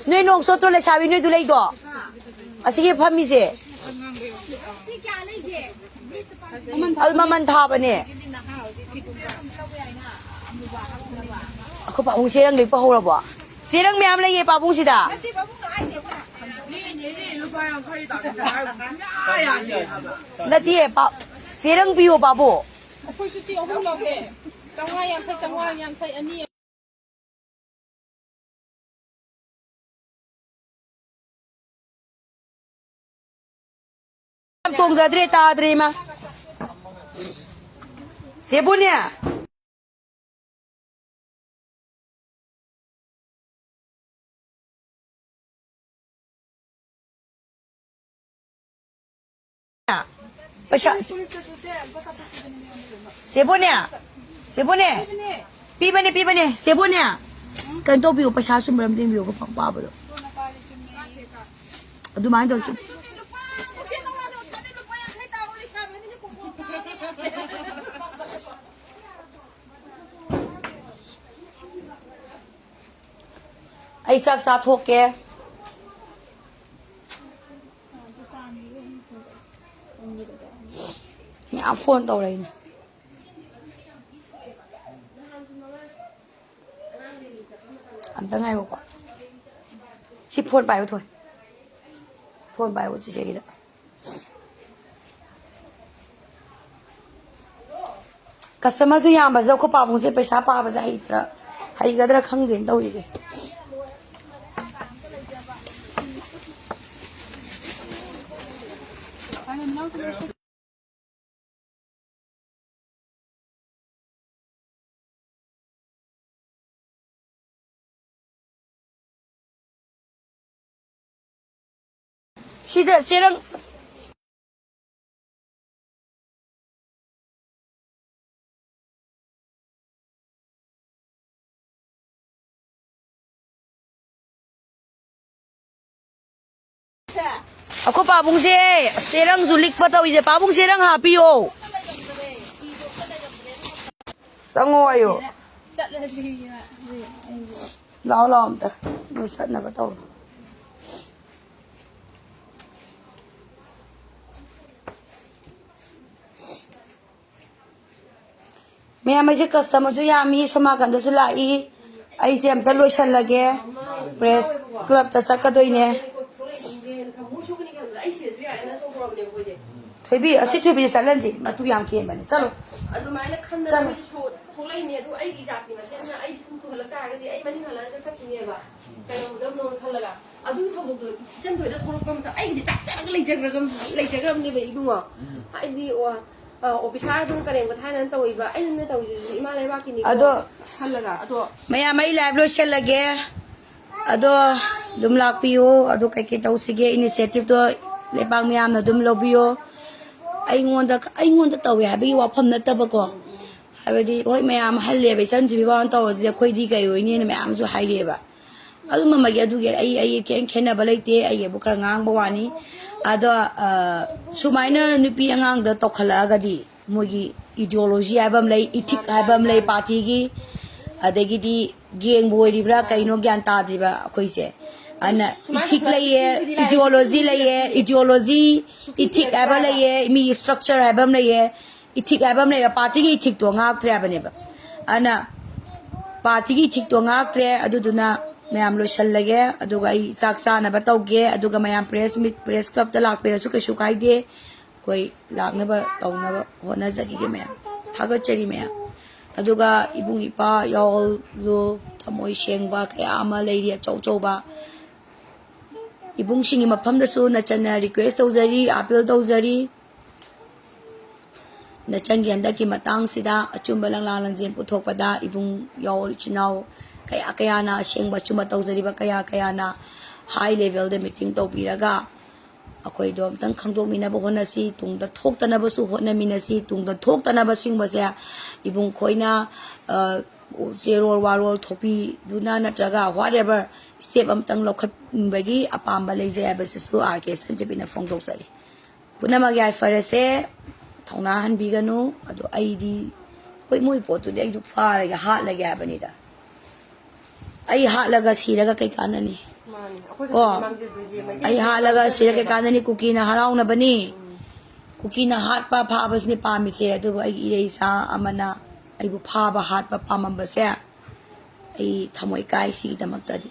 ꯅꯣꯏ ꯅꯣꯡ ꯆꯣꯠꯇ꯭ꯔꯣ, ꯂꯩꯁꯥꯕꯤ? ꯅꯣꯏꯗꯨ ꯂꯩꯗꯣ? ꯑꯁꯤꯒꯤ ꯐꯝꯃꯤꯁꯦ꯫ ꯑꯗꯨ ꯃꯃꯜ ꯊꯥꯕꯅꯦ꯫ ꯑꯩꯈꯣꯏ ꯄꯥꯕꯨꯡ ꯆꯦꯔꯪ ꯂꯤꯛꯄ ꯍꯧꯔꯕꯣ? ꯆꯦꯔꯪ ꯃꯌꯥꯝ ꯂꯩꯌꯦ ꯄꯥꯕꯨꯡꯁꯤꯗ꯫ ꯅꯠꯇꯦ, ꯄꯥ-, ꯆꯦꯔꯪ ꯄꯤꯌꯣ ꯄꯥꯕꯨꯡ꯫ ꯑꯩꯈꯣꯏꯁꯨ ꯆꯦ ꯑꯍꯨꯝ ꯂꯧꯒꯦ꯫ ꯆꯥꯝꯃꯉꯥ ꯌꯥꯡꯈꯩ, ꯆꯥꯝꯃꯉꯥ ꯌꯥꯡꯈꯩ, ꯑꯅꯤ꯫ ꯌꯥꯝ ꯇꯣꯡꯖꯗ꯭ꯔꯦ, ꯇꯥꯗ꯭ꯔꯦ, ꯏꯃꯥ꯫ ꯆꯦꯕꯨꯅꯦ꯫ ꯄꯩꯁꯥ, ꯆꯦꯕꯨꯅꯦ, ꯆꯦꯕꯨꯅꯦ, ꯄꯤꯕꯅꯦ, ꯄꯤꯕꯅꯦ, ꯆꯦꯕꯨꯅꯦ꯫ ꯀꯩꯅꯣ ꯇꯧꯕꯤꯌꯨ, ꯄꯩꯁꯥ ꯆꯨꯝꯕ꯭ꯔꯥ ꯑꯝꯇ ꯌꯦꯡꯕꯤꯌꯨ, ꯄꯥꯕꯗꯣ꯫ ꯑꯗꯨꯃꯥꯏꯅ ꯇꯧ꯫ ꯑꯩ ꯆꯥꯛ ꯆꯥꯊꯣꯛꯀꯦ꯫ ꯃꯌꯥꯝ ꯐꯣꯟ ꯇꯧꯔꯛꯏꯅꯦ꯫ ꯑꯝꯇ ꯉꯥꯏꯈꯣꯀꯣ꯫ ꯁꯤ ꯐꯣꯟ ꯄꯥꯏꯌꯨ ꯊꯣꯏ꯫ ꯐꯣꯟ ꯄꯥꯏꯌꯨ ꯆꯤꯆꯦꯒꯤꯗ꯫ ꯀꯁꯇꯃꯔꯁꯦ ꯌꯥꯝꯕꯁꯤꯗ ꯑꯩꯈꯣꯏ ꯄꯥꯕꯨꯡꯁꯦ ꯄꯩꯁꯥ ꯄꯥꯕꯁꯦ ꯍꯩꯇ꯭ꯔꯥ, ꯍꯩꯒꯗ꯭ꯔꯥ ꯈꯪꯗꯦꯅ ꯇꯧꯔꯤꯁꯦ꯫ ꯁꯤꯗ ꯆꯦꯔꯪ꯫ ꯑꯩꯈꯣꯏ ꯄꯥꯕꯨꯡꯁꯦ, ꯆꯦꯔꯪꯁꯨ ꯂꯤꯛꯄ ꯇꯧꯔꯤꯁꯦ꯫ ꯄꯥꯕꯨꯡ, ꯆꯦꯔꯪ ꯍꯥꯞꯄꯤꯌꯣ꯫ ꯆꯪꯉꯣ ꯍꯥꯏꯌꯣ꯫ ꯆꯠꯂꯁꯤ꯫ ꯂꯥꯛꯑꯣ, ꯂꯥꯛꯑꯣ ꯑꯝꯇ꯫ ꯅꯣꯏ ꯆꯠꯅꯕ ꯇꯧꯔꯣ꯫ ꯃꯌꯥꯝ, ꯑꯩꯁꯦ ꯀꯁꯇꯃꯔꯁꯨ ꯌꯥꯝꯃꯤ, ꯁꯣꯝ ꯅꯥꯀꯟꯗꯁꯨ ꯂꯥꯛꯏ꯫ ꯑꯩꯁꯦ ꯑꯝꯇ ꯂꯣꯏꯁꯜꯂꯒꯦ꯫ ꯄ꯭ꯔꯦꯁ ꯀ꯭ꯂꯕꯇ ꯆꯠꯀꯗꯣꯏꯅꯦ꯫ ꯊꯣꯏꯕꯤ, ꯑꯁꯤ ꯊꯣꯏꯕꯤꯁꯦ ꯆꯠꯍꯟꯁꯤ, ꯃꯇꯨ ꯌꯥꯝ ꯀꯦꯟꯕꯅꯦ꯫ ꯆꯠꯂꯣ꯫ ꯑꯗꯨꯃꯥꯏꯅ ꯈꯟꯗꯅ ꯆꯠꯂꯣ꯫ ꯑꯩꯈꯣꯏꯁꯨ ꯊꯣꯛꯂꯛꯏꯅꯦ꯫ ꯑꯗꯨ ꯑꯩꯒꯤ ꯖꯥꯇꯤ ꯃꯁꯦꯟꯅ ꯑꯩ ꯁꯨꯝ ꯊꯨꯍꯜꯂꯛ ꯇꯥꯔꯒꯗꯤ ꯑꯩ ꯃꯅꯤꯡ ꯍꯜꯂꯛꯑꯒ ꯆꯠꯈꯤꯅꯦꯕ꯫ ꯀꯩꯗꯧꯒꯗꯕꯅꯣꯅ ꯈꯜꯂꯒ꯫ ꯑꯗꯨꯒꯤ ꯊꯧꯗꯣꯛꯇꯣ ꯏꯆꯟ ꯊꯣꯏꯗ ꯊꯣꯛꯂꯛꯄ ꯃꯇꯝꯗ ꯑꯩꯒꯤꯗꯤ ꯆꯥꯛ ꯆꯥꯔꯒ ꯂꯩꯖꯈ꯭ꯔꯒ-, ꯂꯩꯖꯈ꯭ꯔꯕꯅꯦꯕ ꯏꯕꯨꯡꯉꯣ꯫ ꯍꯥꯏꯗꯤ, ꯑꯣ, ꯑ, ꯑꯣꯐꯤꯁꯥꯔ ꯑꯗꯨꯝ ꯀꯔꯦꯝ ꯀꯊꯥꯏꯅꯅ ꯇꯧꯏꯕ, ꯑꯩꯅ ꯇꯧꯔꯤꯗꯨꯁꯨ ꯏꯃꯥ ꯂꯩꯕꯥꯛꯀꯤꯅꯤꯀꯣ ꯑꯗꯣ ꯈꯜꯂꯒ꯫ ꯑꯗꯣ ꯃꯌꯥꯝ, ꯑꯩ ꯂꯥꯏꯚ ꯂꯣꯏꯁꯤꯜꯂꯒꯦ꯫ ꯑꯗꯣ ꯑꯗꯨꯝ ꯂꯥꯛꯄꯤꯌꯨ꯫ ꯑꯗꯣ ꯀꯩꯀꯩ ꯇꯧꯁꯤꯒꯦ, ꯏꯅꯤꯁꯤꯌꯦꯇꯤꯚꯇꯣ ꯂꯩꯕꯥꯛ ꯃꯌꯥꯝꯅ ꯑꯗꯨꯝ ꯂꯧꯕꯤꯌꯣ꯫ ꯑꯩꯉꯣꯟꯗ, ꯑꯩꯉꯣꯟꯗ ꯇꯧꯋꯦ ꯍꯥꯏꯕꯒꯤ ꯋꯥꯐꯝ ꯅꯠꯇꯕꯀꯣ꯫ ꯍꯥꯏꯕꯗꯤ, ꯍꯣꯏ, ꯃꯌꯥꯝ ꯍꯜꯂꯦꯕ, ꯏꯆꯟ ꯊꯣꯏꯕꯤ ꯕꯥꯕꯥꯅ ꯇꯧꯔꯁꯤꯗꯤ ꯑꯩꯈꯣꯏꯗꯤ ꯀꯩ ꯑꯣꯏꯅꯤꯅ ꯃꯌꯥꯝꯁꯨ ꯍꯥꯏꯔꯛꯑꯦꯕ꯫ ꯑꯗꯨꯝꯕꯒꯤ ꯑꯗꯨꯒꯤ ꯑꯩ, ꯑꯩ ꯀꯩꯝ ꯈꯦꯠꯅꯕ ꯂꯩꯇꯦ, ꯑꯩꯒꯤꯕꯨ ꯈꯔ ꯉꯥꯡꯕ ꯋꯥꯅꯤ꯫ ꯑꯗꯣ, ꯑ, ꯁꯨꯃꯥꯏꯅ ꯅꯨꯄꯤ ꯑꯉꯥꯡꯗ ꯇꯧꯈꯠꯂꯛꯑꯒꯗꯤ ꯃꯣꯏꯒꯤ ꯏꯗꯤꯑꯣꯂꯣꯖꯤ ꯍꯥꯏꯕ ꯑꯃ ꯂꯩ, ꯏꯊꯤꯛ ꯍꯥꯏꯕ ꯑꯃ ꯂꯩ ꯄꯥꯔꯇꯤꯒꯤ, ꯑꯗꯒꯤꯗꯤ ꯒꯦꯡꯕꯨ ꯑꯣꯏꯔꯤꯕ꯭ꯔꯥ ꯀꯩꯅꯣ ꯒ꯭ꯌꯥꯟ ꯇꯥꯗ꯭ꯔꯤꯕ ꯑꯩꯈꯣꯏꯁꯦ꯫ ꯑꯗꯨꯅ ꯏꯊꯤꯛ ꯂꯩꯌꯦ, ꯏꯗꯤꯑꯣꯂꯣꯖꯤ ꯂꯩꯌꯦ, ꯏꯗꯤꯑꯣꯂꯣꯖꯤ, ꯏꯊꯤꯛ ꯍꯥꯏꯕ ꯂꯩꯌꯦ, ꯃꯤ ꯏꯁꯇ꯭ꯔꯛꯆꯔ ꯍꯥꯏꯕ ꯑꯃ ꯂꯩꯌꯦ, ꯏꯊꯤꯛ ꯍꯥꯏꯕ ꯑꯃ ꯂꯩꯕ, ꯄꯥꯔꯇꯤꯒꯤ ꯏꯊꯤꯛꯇꯣ ꯉꯥꯛꯇ꯭ꯔꯦ ꯍꯥꯏꯕꯅꯦꯕ꯫ ꯑꯗꯨꯅ ꯄꯥꯔꯇꯤꯒꯤ ꯏꯊꯤꯛꯇꯣ ꯉꯥꯛꯇ꯭ꯔꯦ꯫ ꯑꯗꯨꯗꯨꯅ ꯃꯌꯥꯝ ꯂꯣꯏꯁꯜꯂꯒꯦ, ꯑꯗꯨꯒ ꯑꯩ ꯆꯥꯛ ꯆꯥꯅꯕ ꯇꯧꯒꯦ, ꯑꯗꯨꯒ ꯃꯌꯥꯝ ꯄ꯭ꯔꯦꯁ ꯃꯤꯠ, ꯄ꯭ꯔꯦꯁ ꯀ꯭ꯂꯕꯇ ꯂꯥꯛꯄꯤꯔꯁꯨ ꯀꯩꯁꯨ ꯀꯥꯏꯗꯦ꯫ ꯑꯩꯈꯣꯏ ꯂꯥꯛꯅꯕ ꯇꯧꯅꯕ ꯍꯣꯠꯅꯖꯈꯤꯒꯦ ꯃꯌꯥꯝ꯫ ꯊꯥꯒꯠꯆꯔꯤ ꯃꯌꯥꯝ꯫ ꯑꯗꯨꯒ ꯏꯕꯨꯡ ꯏꯄꯥ ꯌꯥꯎꯜꯗꯨ ꯊꯃꯣꯏ ꯁꯦꯡꯕ ꯀꯌꯥ ꯑꯃ ꯂꯩꯔꯤ, ꯑꯆꯧ ꯑꯆꯧꯕ꯫ ꯏꯕꯨꯡꯁꯤꯡꯒꯤ ꯃꯐꯝꯗꯁꯨ ꯅꯆꯟꯅ ꯔꯤꯀ꯭ꯋꯦꯁ ꯇꯧꯖꯔꯤ, ꯑꯥꯄꯤꯜ ꯇꯧꯖꯔꯤ꯫ ꯅꯆꯟꯒꯤ ꯍꯟꯗꯛꯀꯤ ꯃꯇꯥꯡꯁꯤꯗ ꯑꯆꯨꯝꯕ ꯂꯪꯂꯥ ꯂꯪꯖꯦꯟ ꯄꯨꯊꯣꯛꯄꯗ ꯏꯕꯨꯡ ꯌꯥꯎ ꯏꯆꯤꯟ ꯏꯅꯥꯎ ꯀꯌꯥ ꯀꯌꯥꯅ ꯑꯁꯦꯡꯕ ꯑꯆꯨꯝꯕ ꯇꯧꯖꯔꯤꯕ ꯀꯌꯥ ꯀꯌꯥꯅ ꯍꯥꯏ ꯂꯦꯚꯦꯜꯗ ꯃꯤꯇꯤꯡ ꯇꯧꯕꯤꯔꯒ ꯑꯩꯈꯣꯏꯗꯣ ꯑꯝꯇꯪ ꯈꯪꯗꯣꯛꯃꯤꯟꯅꯕ ꯍꯣꯠꯅꯁꯤ, ꯇꯨꯡꯗ ꯊꯣꯛꯇꯅꯕꯁꯨ ꯍꯣꯠꯅꯃꯤꯟꯅꯁꯤ꯫ ꯇꯨꯡꯗ ꯊꯣꯛꯇꯅꯕ ꯁꯤꯒꯨꯝꯕꯁꯦ ꯏꯕꯨꯡ ꯈꯣꯏꯅ, ꯑ, ꯆꯦꯔꯣꯜ ꯋꯥꯔꯣꯜ ꯊꯣꯛꯄꯤꯗꯨꯅ ꯅꯠꯇ꯭ꯔꯒ whatever step ꯑꯃꯇꯪ ꯂꯧꯈꯠꯅꯤꯡꯕꯒꯤ ꯑꯄꯥꯝꯕ ꯂꯩꯖꯩ ꯍꯥꯏꯕꯁꯤꯁꯨ ꯑꯥꯔ ꯀꯦ ꯁꯟꯖꯤꯕꯤꯅ ꯐꯣꯡꯗꯣꯛꯆꯔꯤ꯫ ꯄꯨꯝꯅꯃꯛ ꯌꯥꯏꯐꯔꯁꯦ, ꯊꯧꯅꯥ ꯍꯟꯕꯤꯒꯅꯨ꯫ ꯑꯗꯣ ꯑꯩꯗꯤ ꯍꯣꯏ, ꯃꯣꯏ ꯄꯣꯠꯇꯨꯗꯤ ꯑꯩꯁꯨ ꯐꯥꯔꯒꯦ, ꯍꯥꯠꯂꯒꯦ ꯍꯥꯏꯕꯅꯤꯗ꯫ ꯑꯩ ꯍꯥꯠꯂꯒ ꯁꯤꯔꯒ ꯀꯩ ꯀꯥꯟꯅꯅꯤ? ꯃꯥꯅꯤ, ꯑꯩꯈꯣꯏ ꯀꯣ ꯈꯛꯇꯅꯤ ꯃꯥꯡꯖꯗꯣꯏꯁꯦ꯫ ꯃꯩꯇꯩ ꯑꯩ ꯈꯛꯇꯅꯤ ꯍꯥꯠꯂꯒ ꯁꯤꯔꯒ ꯀꯩ ꯃꯥꯡꯖꯗꯣꯏꯁꯦ꯫ ꯀꯥꯟꯅꯅꯤ? ꯀꯨꯀꯤꯅ ꯍꯔꯥꯎꯅꯕꯅꯤ꯫ ꯀꯨꯀꯤꯅ ꯍꯥꯠꯄ ꯐꯥꯕꯁꯤꯅꯤ ꯄꯥꯝꯃꯤꯁꯦ꯫ ꯑꯗꯨꯕꯨ ꯑꯩꯒꯤ ꯏꯔꯩ ꯏꯆꯥ ꯑꯃꯅ ꯑꯩꯕꯨ ꯐꯥꯕ ꯍꯥꯠꯄ ꯄꯥꯝꯃꯝꯕꯁꯦ ꯑꯩ ꯊꯃꯣꯏ ꯀꯥꯏ ꯁꯤꯒꯤꯗꯃꯛꯇꯗꯤ꯫